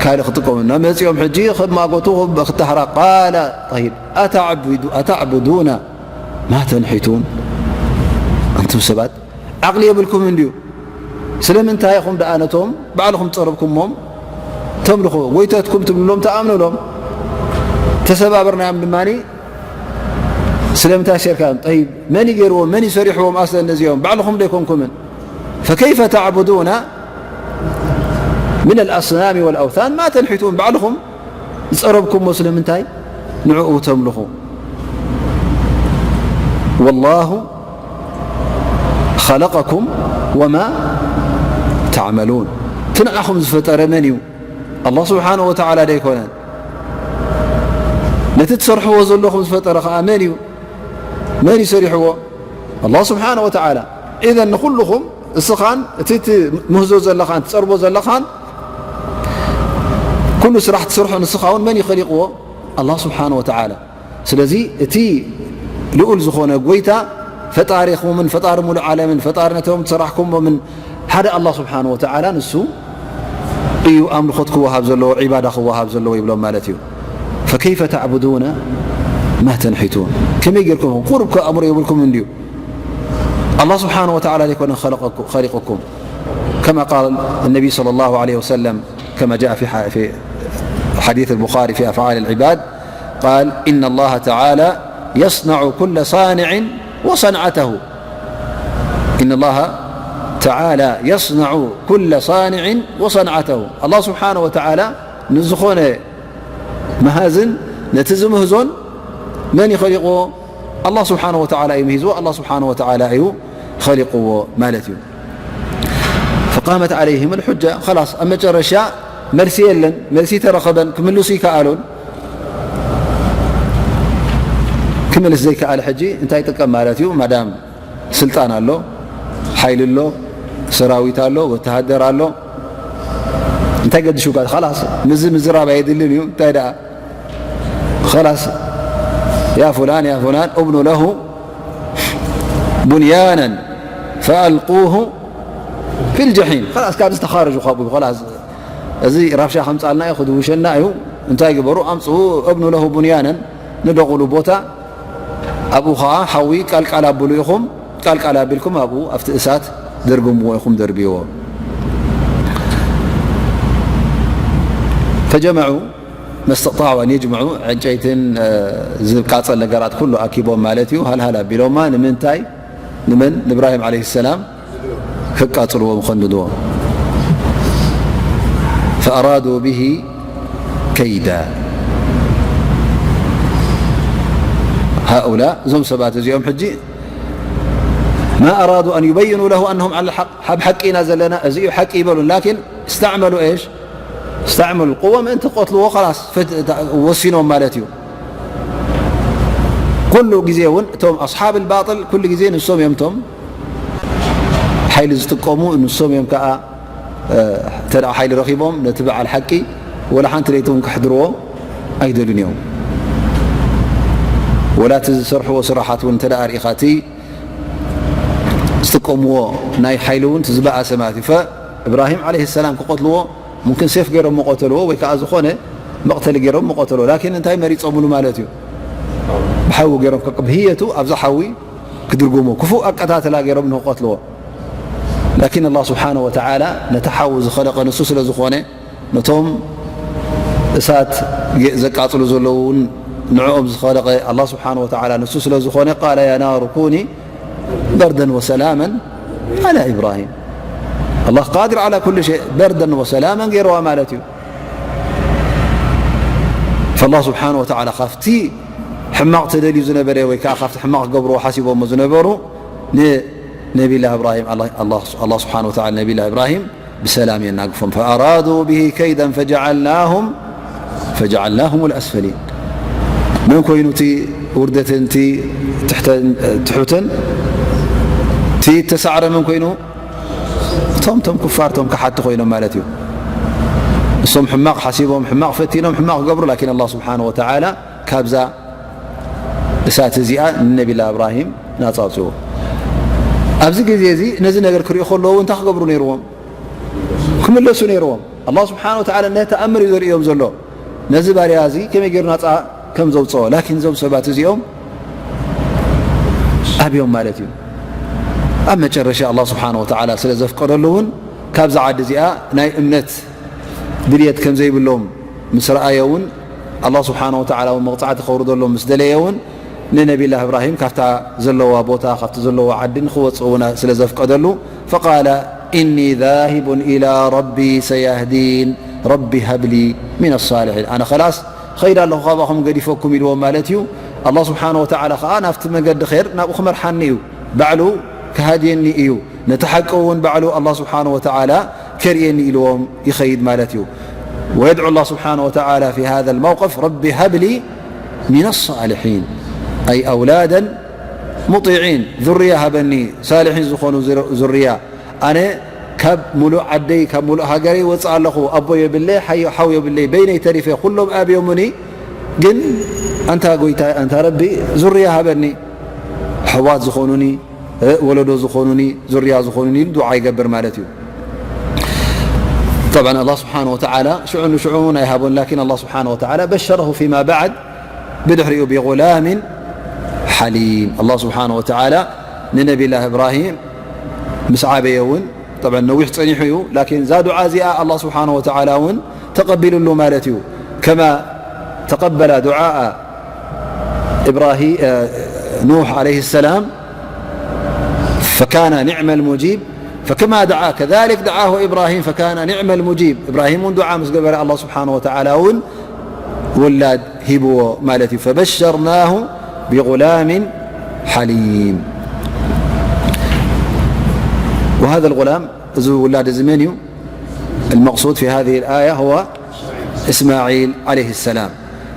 ካልእ ክጥቀሙ እና መጺኦም ሕጂ ክማጎቱ ክተሃራ ቃለ ጠይብ ኣተዕቡዱ ኣተዕቡዱና ማ ተንሒቱን? ኣንቱም ሰባት ዓቕሊ የብልኩም እንድዩ። ስለምንታይ ኢኹም ደኣ ነቶም ባዕልኹም ጸረብኩሞም ተምልኹ? ጎይተትኩም ትብልሎም ተኣምኑሎም። ተሰባበርናዮም ድማ ስለምንታይ ሴርካዮም? ጠይብ መን እዩ ገይርዎም? መን እዩ ሰሪሕዎም? ኣስለን ነዚኦም ባዕልኹም ዶ ኣይኮንኩምን? ፈከይፈ ተዕቡዱና ምን ኣልኣስናሚ ወልኣውታን ማ ተንሒቱን? ባዕልኹም ዝጸረብኩሞ ስለምንታይ ንዕኡ ተምልኹ? ወላሁ ኸለቀኩም ወማ ተዕመሉን። እቲ ንዓኹም ዝፈጠረ መን እዩ? ኣላህ ስብሓነሁ ወተዓላ ዶ ኣይኮነን? ነቲ ትሰርሕዎ ዘለኹም ዝፈጠረ ኸዓ መን እዩ? መን እዩ ሰሪሕዎ? ኣላህ ስብሓነሁ ወተዓላ። ኢዘን ንኹልኹም እስኻን እቲ ትምህዞ ዘለኻን ትጸርቦ ዘለኻን ኩሉ ስራሕ ትሰርሖ ንስኻ እውን መን እዩ ኸሊቕዎ? ኣላህ ስብሓነሁ ወተዓላ። ስለዚ እቲ ልኡል ዝኾነ ጎይታ ፈጣሪኹምን ፈጣሪ ሙሉእ ዓለምን ፈጣሪ ነቶም ዝሰራሕኩሞምን ሓደ ኣላህ ስብሓነሁ ወተዓላ ንሱ እዩ ኣምልኾት ክወሃብ ዘለዎ፣ ዒባዳ ክወሃብ ዘለዎ ይብሎም ማለት እዩ። ፈከይፈ ተዕቡዱነ ማ ተንሒቱን? ከመይ ጌርኩም ኢኹም? ቁሩብ ከ ኣእምሮ የብልኩም እንድዩ። ኣላህ ስብሓነሁ ወተዓላ ዘይኮነ ኸለቀኩ-፣ ኸሊቀኩም። كما قال النبي صلى الله عليه وسلم، كما جاء في ح-، في حديث البخاري في أفعال العباد، قال: إن الله تعالى يصنع كل صانع وصنعته. إن الله تعالى يصنع كل صانع وصنعته. ኣላህ ስብሓነሁ ወተዓላ ንዝኾነ መሃዝን ነቲ ዝምህዞን መን እዩ ኸሊቕዎ? ኣላህ ስብሓነሁ ወተዓላ እዩ ምሂዝዎ፣ ኣላህ ስብሓነሁ ወተዓላ እዩ ኸሊቕዎ ማለት እዩ። ፈቃመት ዓለይሂም ልሑጃ፣ ኸላስ ኣብ መጨረሻ መልሲ የለን፣ መልሲ ተረኸበን፣ ክምልሱ ይከኣሉን። ክምልስ ዘይከኣለ ሕጂ እንታይ ይጥቀም ማለት እዩ? ማዳም ስልጣን ኣሎ፣ ሓይሊ ኣሎ፣ ሰራዊት ኣሎ፣ ወተሃደር ኣሎ። እንታይ ገድሹካ? ኸላስ፣ ምዝ-፣ ምዝራብ ኣየድልን እዩ። እንታይ ደኣ? ኸላስ፣ ያ ፉላን፣ ያ ፉላን፣ እብኑ ለሁ ቡንያነን ፈኣልቁሁ ፊል ጀሒም። ኸላስ፣ ካብዚ ተኻረጁ ካብኡ። ኸላስ፣ እዚ ራብሻ ከምጻልና እዩ፣ ክድውሸና እዩ። እንታይ ግበሩ? ኣምጽኡ፣ እብኑ ለሁ ቡንያነን፣ ንደቑሉ ቦታ፣ ኣብኡ ኸዓ ሓዊ ቃልቃል ኣብሉ ኢኹም፣ ቃልቃል ኣቢልኩም ኣብኡ ኣብቲ እሳት ደርግምዎ ኢኹም፣ ደርብይዎ። ፈጀመዑ መስተጣዑ ኣን የጅምዑ፣ ዕንጨይትን፣ እ፣ ዝቃጸል ነገራት ኩሉ ኣኪቦም ማለት እዩ። ሃልሃል ኣቢሎማ ንምንታይ? ንመን? ንእብራሂም ዓለይሂ ሰላም ከቃጽልዎ ምኸንድድዎ። ፈኣራዱ ብሂ ከይዳ። ሃኡላ፣ እዞም ሰባት እዚኦም ሕጂ ማ ኣራዱ ኣን ዩበይኑ ለሁ ኣነሁም ዓላ ሓቅ፣ ኣብ ሓቂ ኢና ዘለና፣ እዚ እዩ ሓቂ ይበሉን። ላኪን እስተዕመሉ ኤሽ? እስተዕመሉ ቁወ ምእንቲ ክቐትልዎ ኸላስ ፈት-፣ ወሲኖም ማለት እዩ። ኩሉ ግዜ እውን እቶም ኣስሓብ ልባጥል ኩሉ ግዜ ንሶም እዮም እቶም ሓይሊ ዝጥቀሙ፣ ንሶም እዮም ከዓ፣ እ፣ እንተ ደኣ ሓይሊ ረኺቦም ነቲ በዓል ሓቂ ወላ ሓንቲ ለይቲ እውን ከሕድርዎ ኣይደልን እዮም። ወላ እቲ ዝሰርሕዎ ስራሓት እውን እንተ ደኣ ርኢኻ እቲ ዝጥቀምዎ ናይ ሓይሊ እውን እቲ ዝበኣሰ ማለት እዩ። ፈእብራሂም ዓለይሂ ሰላም ክቐትልዎ ሙምክን ሴፍ ገይሮም መቐተልዎ ወይ ከዓ ዝኾነ መቕተሊ ገይሮም መቐተልዎ። ላኪን እንታይ መሪጾምሉ ማለት እዩ? ብሓዊ ገይሮም ከ-፣ ብህየቱ ኣብዛ ሓዊ ክድርጎሞ ክፉእ ኣቀታትላ ገይሮም ንክቐትልዎ። ላኪን ኣላህ ስብሓነሁ ወተዓላ ነቲ ሓዊ ዝኸለቐ ንሱ ስለ ዝኾነ፣ ነቶም እሳት የ-፣ ዘቃጽሉ ዘለዉ እውን ንዕኦም ዝኸለቐ ኣላህ ስብሓነሁ ወተዓላ ንሱ ስለ ዝኾነ፣ ቃለ ያ ናሩ ኩኒ በርደን ወሰላመን ዓላ ኢብራሂም። ኣላህ ቃድር ዓላ ኩሉ ሸይ፣ በርደን ወሰላመን ገይርዋ ማለት እዩ። ፈላህ ስብሓነሁ ወተዓላ ካብቲ ሕማቕ ተደልዩ ዝነበረ ወይ ከዓ ካብቲ ሕማቕ ክገብርዎ ሓሲቦሞ ዝነበሩ ንነቢላ እብራሂም፣ ኣላ-፣ ኣላ-፣ ኣላህ ስብሓነሁ ወተዓላ ነቢላ እብራሂም ብሰላም የናግፎም። ፈኣራዱ ብሂ ከይደን ፈጀዓልናሁም፣ ፈጀዓልናሁም ልኣስፈሊን። መን ኮይኑ እቲ ውርደትን እቲ ትሕተን ትሑትን እቲ ተሳዕረ መን ኮይኑ? እቶም ቶም ኩፋር ቶም ከሓቲ ኮይኖም ማለት እዩ። እሶም ሕማቕ ሓሲቦም ሕማቕ ፈቲኖም ሕማቕ ክገብሩ ላኪን ኣላህ ስብሓን ወተዓላ ካብዛ እሳት እዚኣ ንነቢላ እብራሂም ናጻ ኣውፅዎ። ኣብዚ ግዜ እዚ ነዚ ነገር ክሪኡ ከለዉ እንታይ ክገብሩ ነይርዎም? ክምለሱ ነይርዎም። ኣላህ ስብሓን ወተዓላ ነቲ ተኣምር እዩ ዘርእዮም ዘሎ። ነዚ ባርያ እዚ ከመይ ገይሩ ናጻ ከም ዘውፅኦ። ላኪን እዞም ሰባት እዚኦም ኣብዮም ማለት እዩ። ኣብ መጨረሻ ኣላህ ስብሓን ወተዓላ ስለ ዘፍቀደሉ እውን ካብዛ ዓዲ እዚኣ ናይ እምነት ድልየት ከም ዘይብሎም ምስ ረኣየ እውን ኣላህ ስብሓን ወተዓላ እውን መቕፃዕቲ ከውርደሎም ምስ ደለየ እውን ንነቢላህ እብራሂም ካብታ ዘለዋ ቦታ ካብቲ ዘለዎ ዓዲ ንክወፅእ እውን ስለ ዘፍቀደሉ ፈቃለ ኢኒ ዛሂቡን ኢላ ረቢ ሰያህዲን ረቢ ሃብሊ ሚን ኣሳልሒን ኣነ ኸላስ ኸይድ ኣለኹ ካባኹም ገዲፈኩም ኢልዎም ማለት እዩ። ኣላህ ስብሓን ወተዓላ ከዓ ናብቲ መገዲ ኸይር ናብኡ ክመርሓኒ እዩ። ባዕሉ ክሃድየኒ እዩ። ነቲ ሓቂ እውን ባዕሉ ኣላህ ስብሓን ወተዓላ ከርእየኒ ኢልዎም ይኸይድ ማለት እዩ። ويدعو الله سبحانه وتعالى في هذا الموقف رب هب لي من الصالحين أي أولادا مطيعين ذرية ሃበኒ ሳልሒን ዝኾኑ ዝርያ ኣነ ካብ ሙሉእ ዓደይ ካብ ሙሉእ ሃገረይ ወፅእ ኣለኹ ኣቦ የብለይ ሓው የብለይ በይነይ ተሪፈ ኩሎም ኣብዮሙኒ ግን ኣንታ ጎይታ ኣንታ ረቢ ዙርያ ሃበኒ ኣሕዋት ዝኾኑኒ ወለዶ ዝኾኑኒ ዙርያ ዝኾኑኒ ኢሉ ዱዓ ይገብር ማለት እዩ። طبعا الله سبحانه وتعالى ሽዑ ንሽዑ እውን ኣይሃቦን ላኪን الله سبحانه وتعالى بشره فيما بعد ብድሕሪኡ بغلام حليم الله سبحانه وتعالى ንነቢላህ እብራሂም ምስ ዓበየ እውን طبعا ነዊሕ ጸኒሑ እዩ ላኪን እዛ ዱዓ እዚኣ الله سبحانه وتعالى እውን ተቐቢሉሉ ማለት እዩ كما تقبل دعاء إبراهيم نوح عليه السلام فكان نعم المجيب فكما دعا كذلك دعاه إبراهيم فكان نعم المجيب إبراهيم ون دعاء مسجبر الله سبحانه وتعالى ون ولاد هبو مالتي فبشرناه بغلام حليم وهذا الغلام ولاد زمنيو المقصود في هذه الآية هو إسماعيل عليه السلام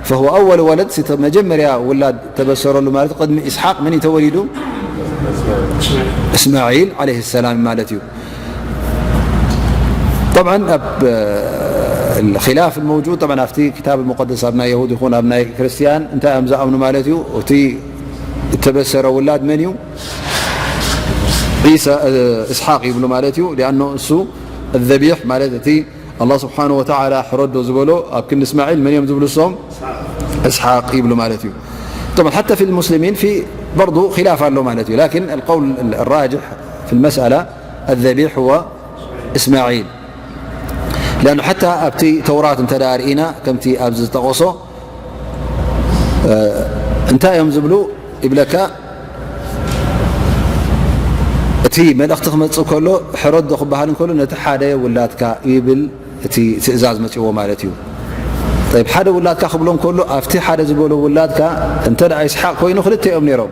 فهو أول ولد مجمريا ولاد تبسر له مالت قدم إسحاق من يتولد إسماعيل عليه السلام مالتيو طبعا الخلاف الموجود طبعا أفتي كتاب المقدس أبناء يهود يكون أبناء كريستيان أنت أمزا أمن مالتيو وتي تبسر ولاد منيو عيسى إسحاق يبلو مالتيو لأنه سو الذبيح مالتي الله سبحانه وتعالى حرد زبلو أبكن إسماعيل من يوم زبلو الصوم إسحاق يبلو مالتيو طبعا حتى في المسلمين في برضو خلاف له مالتيو لكن القول الراجح في المسألة الذبيح هو إسماعيل لأنه حتى أبتي توراة انت دارئنا كمتي أبزز تغوصو أنت يوم زبلو يبلك እቲ መልእኽቲ ክመፅእ ከሎ ሕረዶ ክበሃል እንከሎ ነቲ ሓደ ውላድካ ይብል እቲ ትእዛዝ መፅዎ ማለት እዩ። ጠይብ ሓደ ውላድካ ክብሎ እንከሎ ኣብቲ ሓደ ዝበሎ ውላድካ እንተ ደኣ ይስሓቅ ኮይኑ ክልተ እዮም ነይሮም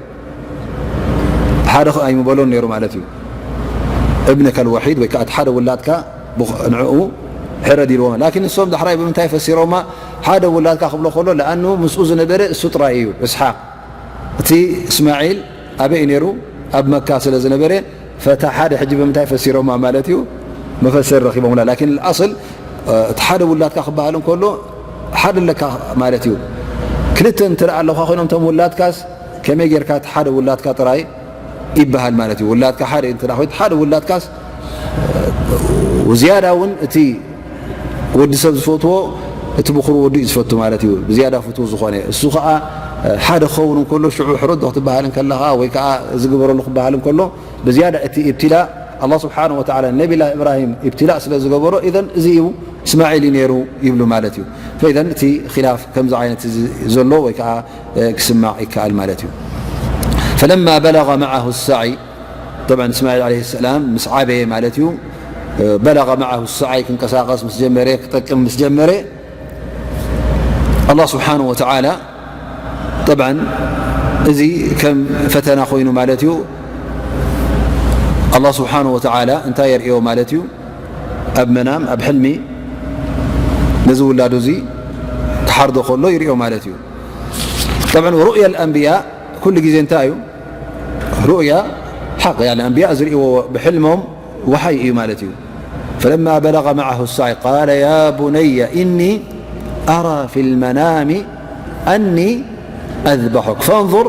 ሓደ ኣይምበሎን ነይሩ ማለት እዩ። እብነካ ልወሒድ ወይ ከዓ እቲ ሓደ ውላድካ ንዕኡ ሕረድ ኢልዎም ላኪን ንሶም ዳሕራይ ብምንታይ ፈሲሮማ ሓደ ውላድካ ክብሎ ከሎ ለኣኑ ምስኡ ዝነበረ እሱ ጥራይ እዩ እስሓቅ እቲ እስማዒል ኣበይ ነይሩ ኣብ መካ ስለ ዝነበረ ፈታ ሓደ ሕጂ ብምንታይ ፈሲሮማ ማለት እዩ መፈሰር ረኺቦምላ ላኪን ኣስል እቲ ሓደ ውላድካ ክበሃል እንከሎ ሓደ ኣለካ ማለት እዩ ክልተ እንትርኣ ኣለካ ኮይኖም ቶም ውላድካስ ከመይ ጌርካ እቲ ሓደ ውላድካ ጥራይ ይበሃል ማለት እዩ ውላድካ ሓደ እንተ ኮይኑ ሓደ ውላድካስ ዝያዳ እውን እቲ ወዲ ሰብ ዝፈትዎ እቲ ብኩሩ ወዲ እዩ ዝፈቱ ማለት እዩ ብዝያዳ ፍቱ ዝኾነ እሱ ከዓ ሓደ ክኸውን እንከሎ ሽዑ ሕረዶ ክትበሃል እንከለኻ ወይ ከዓ ዝግበረሉ ክበሃል እንከሎ ብዝያዳ እቲ ኢብትላእ ኣላህ ስብሓን ወተዓላ ነቢላ እብራሂም ኢብትላእ ስለ ዝገበሮ ኢዘን እዚ እዩ እስማዒል እዩ ነይሩ ይብሉ ማለት እዩ ፈኢዘን እቲ ኪላፍ ከምዚ ዓይነት እዚ ዘሎ ወይ ከዓ ክስማዕ ይከኣል ማለት እዩ ፈለማ በለغ መዓሁ ሳዒ طبعا እስማዒል ዓለይሂ ሰላም ምስ ዓበየ ማለት እዩ በለغ መዓሁ ሳዒ ክንቀሳቀስ ምስ ጀመረ ክጠቅም ምስ ጀመረ ኣላህ ስብሓን ወተዓላ طبعا እዚ ከም ፈተና ኮይኑ ማለት እዩ ኣላህ ስብሓን ወተዓላ እንታይ የርእዮ ማለት እዩ ኣብ መናም ኣብ ሕልሚ ነዚ ውላዱ እዚ ክሓርዶ ከሎ ይርእዮ ማለት እዩ طبعا ورؤيا الأنبياء ኩሉ ግዜ እንታይ እዩ? ሩእያ ሓቅ፣ يعني ኣንብያ ዝርእይዎ ብሕልሞም ወሓይ እዩ ማለት እዩ። فلما بلغ معه السعي قال يا بني إني أرى في المنام أني أذبحك فانظر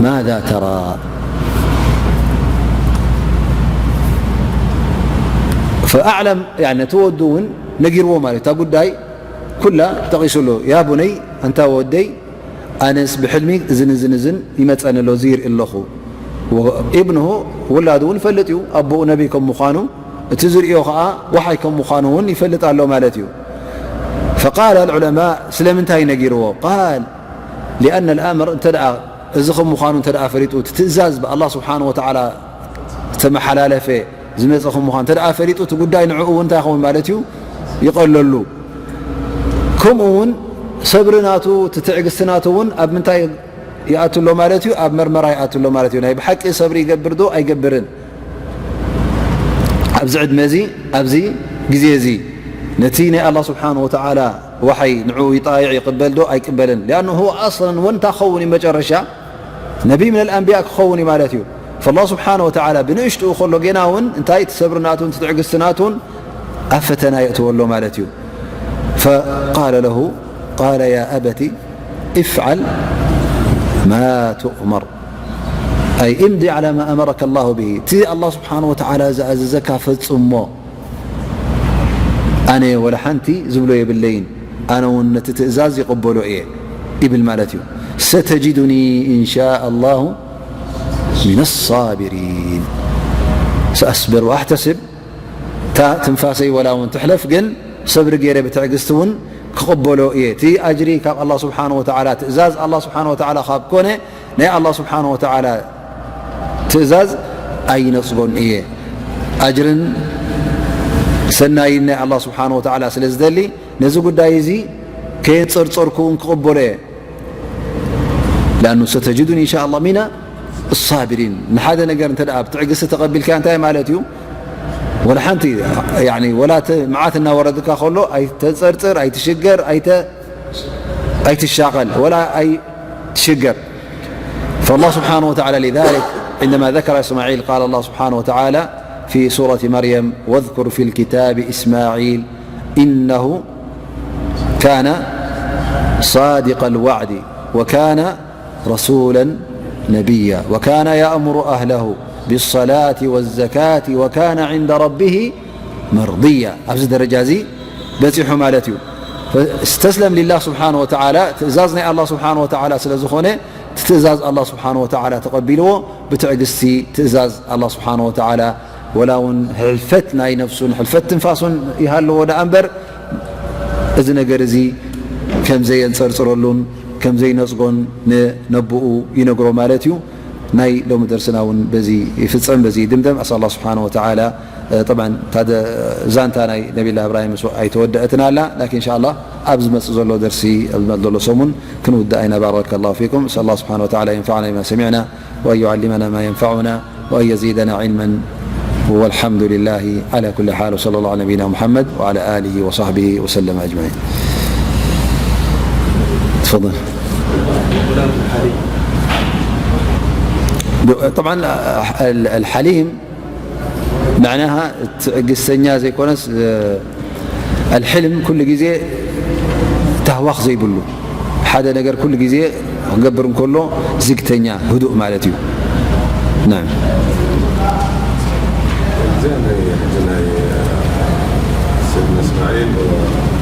ماذا ترى. فأعلم، يعني ነቲ ወዱ እውን ነጊርዎ ማለት እዩ። እታ ጉዳይ ኩላ ጠቒሱ ኣሎ። يا بني፣ ኣንታ ወደይ፣ ኣነስ ብሕልሚ እዝን እዝን እዝን ይመጸኒ ኣሎ፣ እዚ ይርኢ ኣለኹ። ابنه፣ ውላዱ እውን ይፈልጥ እዩ፣ ኣቦኡ ነቢይ ከም ምዃኑ፣ እቲ ዝርእዮ ኸኣ ወሓይ ከም ምዃኑ እውን ይፈልጥ ኣሎ ማለት እዩ። فقال العلماء، ስለምንታይ ነጊርዎ? قال لأن الأمر، እንተ ደኣ እዚ ከም ምዃኑ እንተ ደኣ ፈሊጡ፣ እቲ ትእዛዝ ብኣላህ ስብሓነ ወተዓላ ዝተመሓላለፈ ዝመጸ ከም ምዃኑ እንተ ደኣ ፈሊጡ፣ እቲ ጉዳይ ንዕኡ እውን እንታይ ይኸውን ማለት እዩ? ይቐለሉ። ከምኡ እውን ሰብሪ ናቱ፣ እቲ ትዕግስቲ ናቱ እውን ኣብ ምንታይ ይኣቱ ኣሎ ማለት እዩ? ኣብ መርመራ ይኣቱ ኣሎ ማለት እዩ። ናይ ብሓቂ ሰብሪ ይገብር ዶ ኣይገብርን? ኣብዚ ዕድመ እዚ፣ ኣብዚ ግዜ እዚ ነቲ ናይ ኣላህ ስብሓነ ወተዓላ ወሓይ ንዕኡ ይጣይዕ ይቕበል ዶ ኣይቅበልን? لأنه هو أصلا ወንታ ክኸውን እዩ መጨረሻ ነቢይ ምን ኣልኣንብያ ክኸውን እዩ ማለት እዩ። فالله سبحانه وتعالى ብንእሽትኡ ከሎ ጌና እውን እንታይ እቲ ሰብሪ ናቱን እቲ ትዕግስቲ ናቱን ኣብ ፈተና የእትዎ ኣሎ ማለት እዩ። فقال له قال يا أبت افعل ما تؤمر أي امض على ما أمرك الله به እቲ ኣላህ ስብሓነ ወተዓላ ዝኣዘዘካ ፈጽሞ ኣነ ወላ ሓንቲ ዝብሎ የብለይን፣ ኣነ እውን ነቲ ትእዛዝ ይቕበሎ እየ ይብል ማለት እዩ። ستجدني إن شاء الله من الصابرين سأصبر وأحتسب እታ ትንፋሰይ ወላ እውን ትሕለፍ ግን ሰብሪ ገይረ ብትዕግስቲ እውን ክቕበሎ እየ። እቲ ኣጅሪ ካብ ኣላህ ስብሓነ ወተዓላ ትእዛዝ ኣላህ ስብሓነ ወተዓላ ካብ ኮነ ናይ ኣላህ ስብሓነ ወተዓላ ትእዛዝ ኣይነጽጎን እየ። ኣጅርን ሰናይን ናይ ኣላህ ስብሓነ ወተዓላ ስለ ዝደሊ ነዚ ጉዳይ እዚ ከየንጸርጸርኩ እውን ክቕበሎ እየ። لأنه ستجدني إن شاء الله من الصابرين ንሓደ ነገር እንተ ደኣ ብትዕግስቲ ተቐቢልካ እንታይ ማለት እዩ? ወላ ሓንቲ يعني ወላ እቲ መዓት እናወረድካ ከሎ ኣይተጸርጽር ኣይትሽገር ኣይተ ኣይትሻቐል ወላ ኣይትሽገር። فالله سبحانه وتعالى لذلك عندما ذكر إسماعيل قال الله سبحانه وتعالى في سورة مريم واذكر في الكتاب إسماعيل إنه كان صادق الوعد وكان رسولا نبيا وكان يأمر أهله بالصلاة والزكاة وكان عند ربه مرضيا ኣብዚ ደረጃ እዚ በጺሑ ማለት እዩ። فاستسلم لله سبحانه وتعالى ትእዛዝ ናይ ኣላህ ስብሓነ ወተዓላ ስለ ዝኾነ እቲ ትእዛዝ ኣላህ ስብሓነ ወተዓላ ተቐቢልዎ ብትዕግስቲ ትእዛዝ ኣላህ ስብሓነ ወተዓላ ወላ እውን ሕልፈት ናይ ነፍሱን ሕልፈት ትንፋሱን ይሃለዎ ደኣ እምበር እዚ ነገር እዚ ከም ዘየንጸርጽረሉን ከም ዘይነጽጎን ንነብኡ ይነግሮ ማለት እዩ። ናይ ሎሚ ደርስና እውን በዚ ይፍጸም፣ በዚ ይድምደም። ኣስኣል ኣላህ ስብሓነ ወተዓላ፣ እ፣ ጠብዓን እታ ደ-፣ ዛንታ ናይ ነቢላ እብራሂም ምስ ኣይተወደአትን ኣላ፣ ላኪን እንሻ ኣላህ ኣብ ዝመጽእ ዘሎ ደርሲ፣ ኣብ ዝመጽእ ዘሎ ሰሙን ክንውድኣ ኢና። ባረከ ላሁ ፊኩም። ኣስኣል ኣላህ ስብሓነ ወተዓላ የንፈዕና ቢማ ሰሚዕና ወኣን ዩዓሊመና ማ የንፈዑና ወኣን የዚደና ዒልመን። والحمد لله على كل حال، وصلى الله على نبينا محمد وعلى آله وصحبه وسلم أجمعين. تفضل. طبعا الحليم معناها ትዕግስተኛ ዘይኮነስ፣ الحلم ኩሉ ግዜ ታህዋኽ ዘይብሉ ሓደ ነገር ኩሉ ግዜ ክገብር እንከሎ ዝግተኛ ህዱእ ማለት እዩ። نعم. زين، هي حتى هي سيدنا اسماعيل و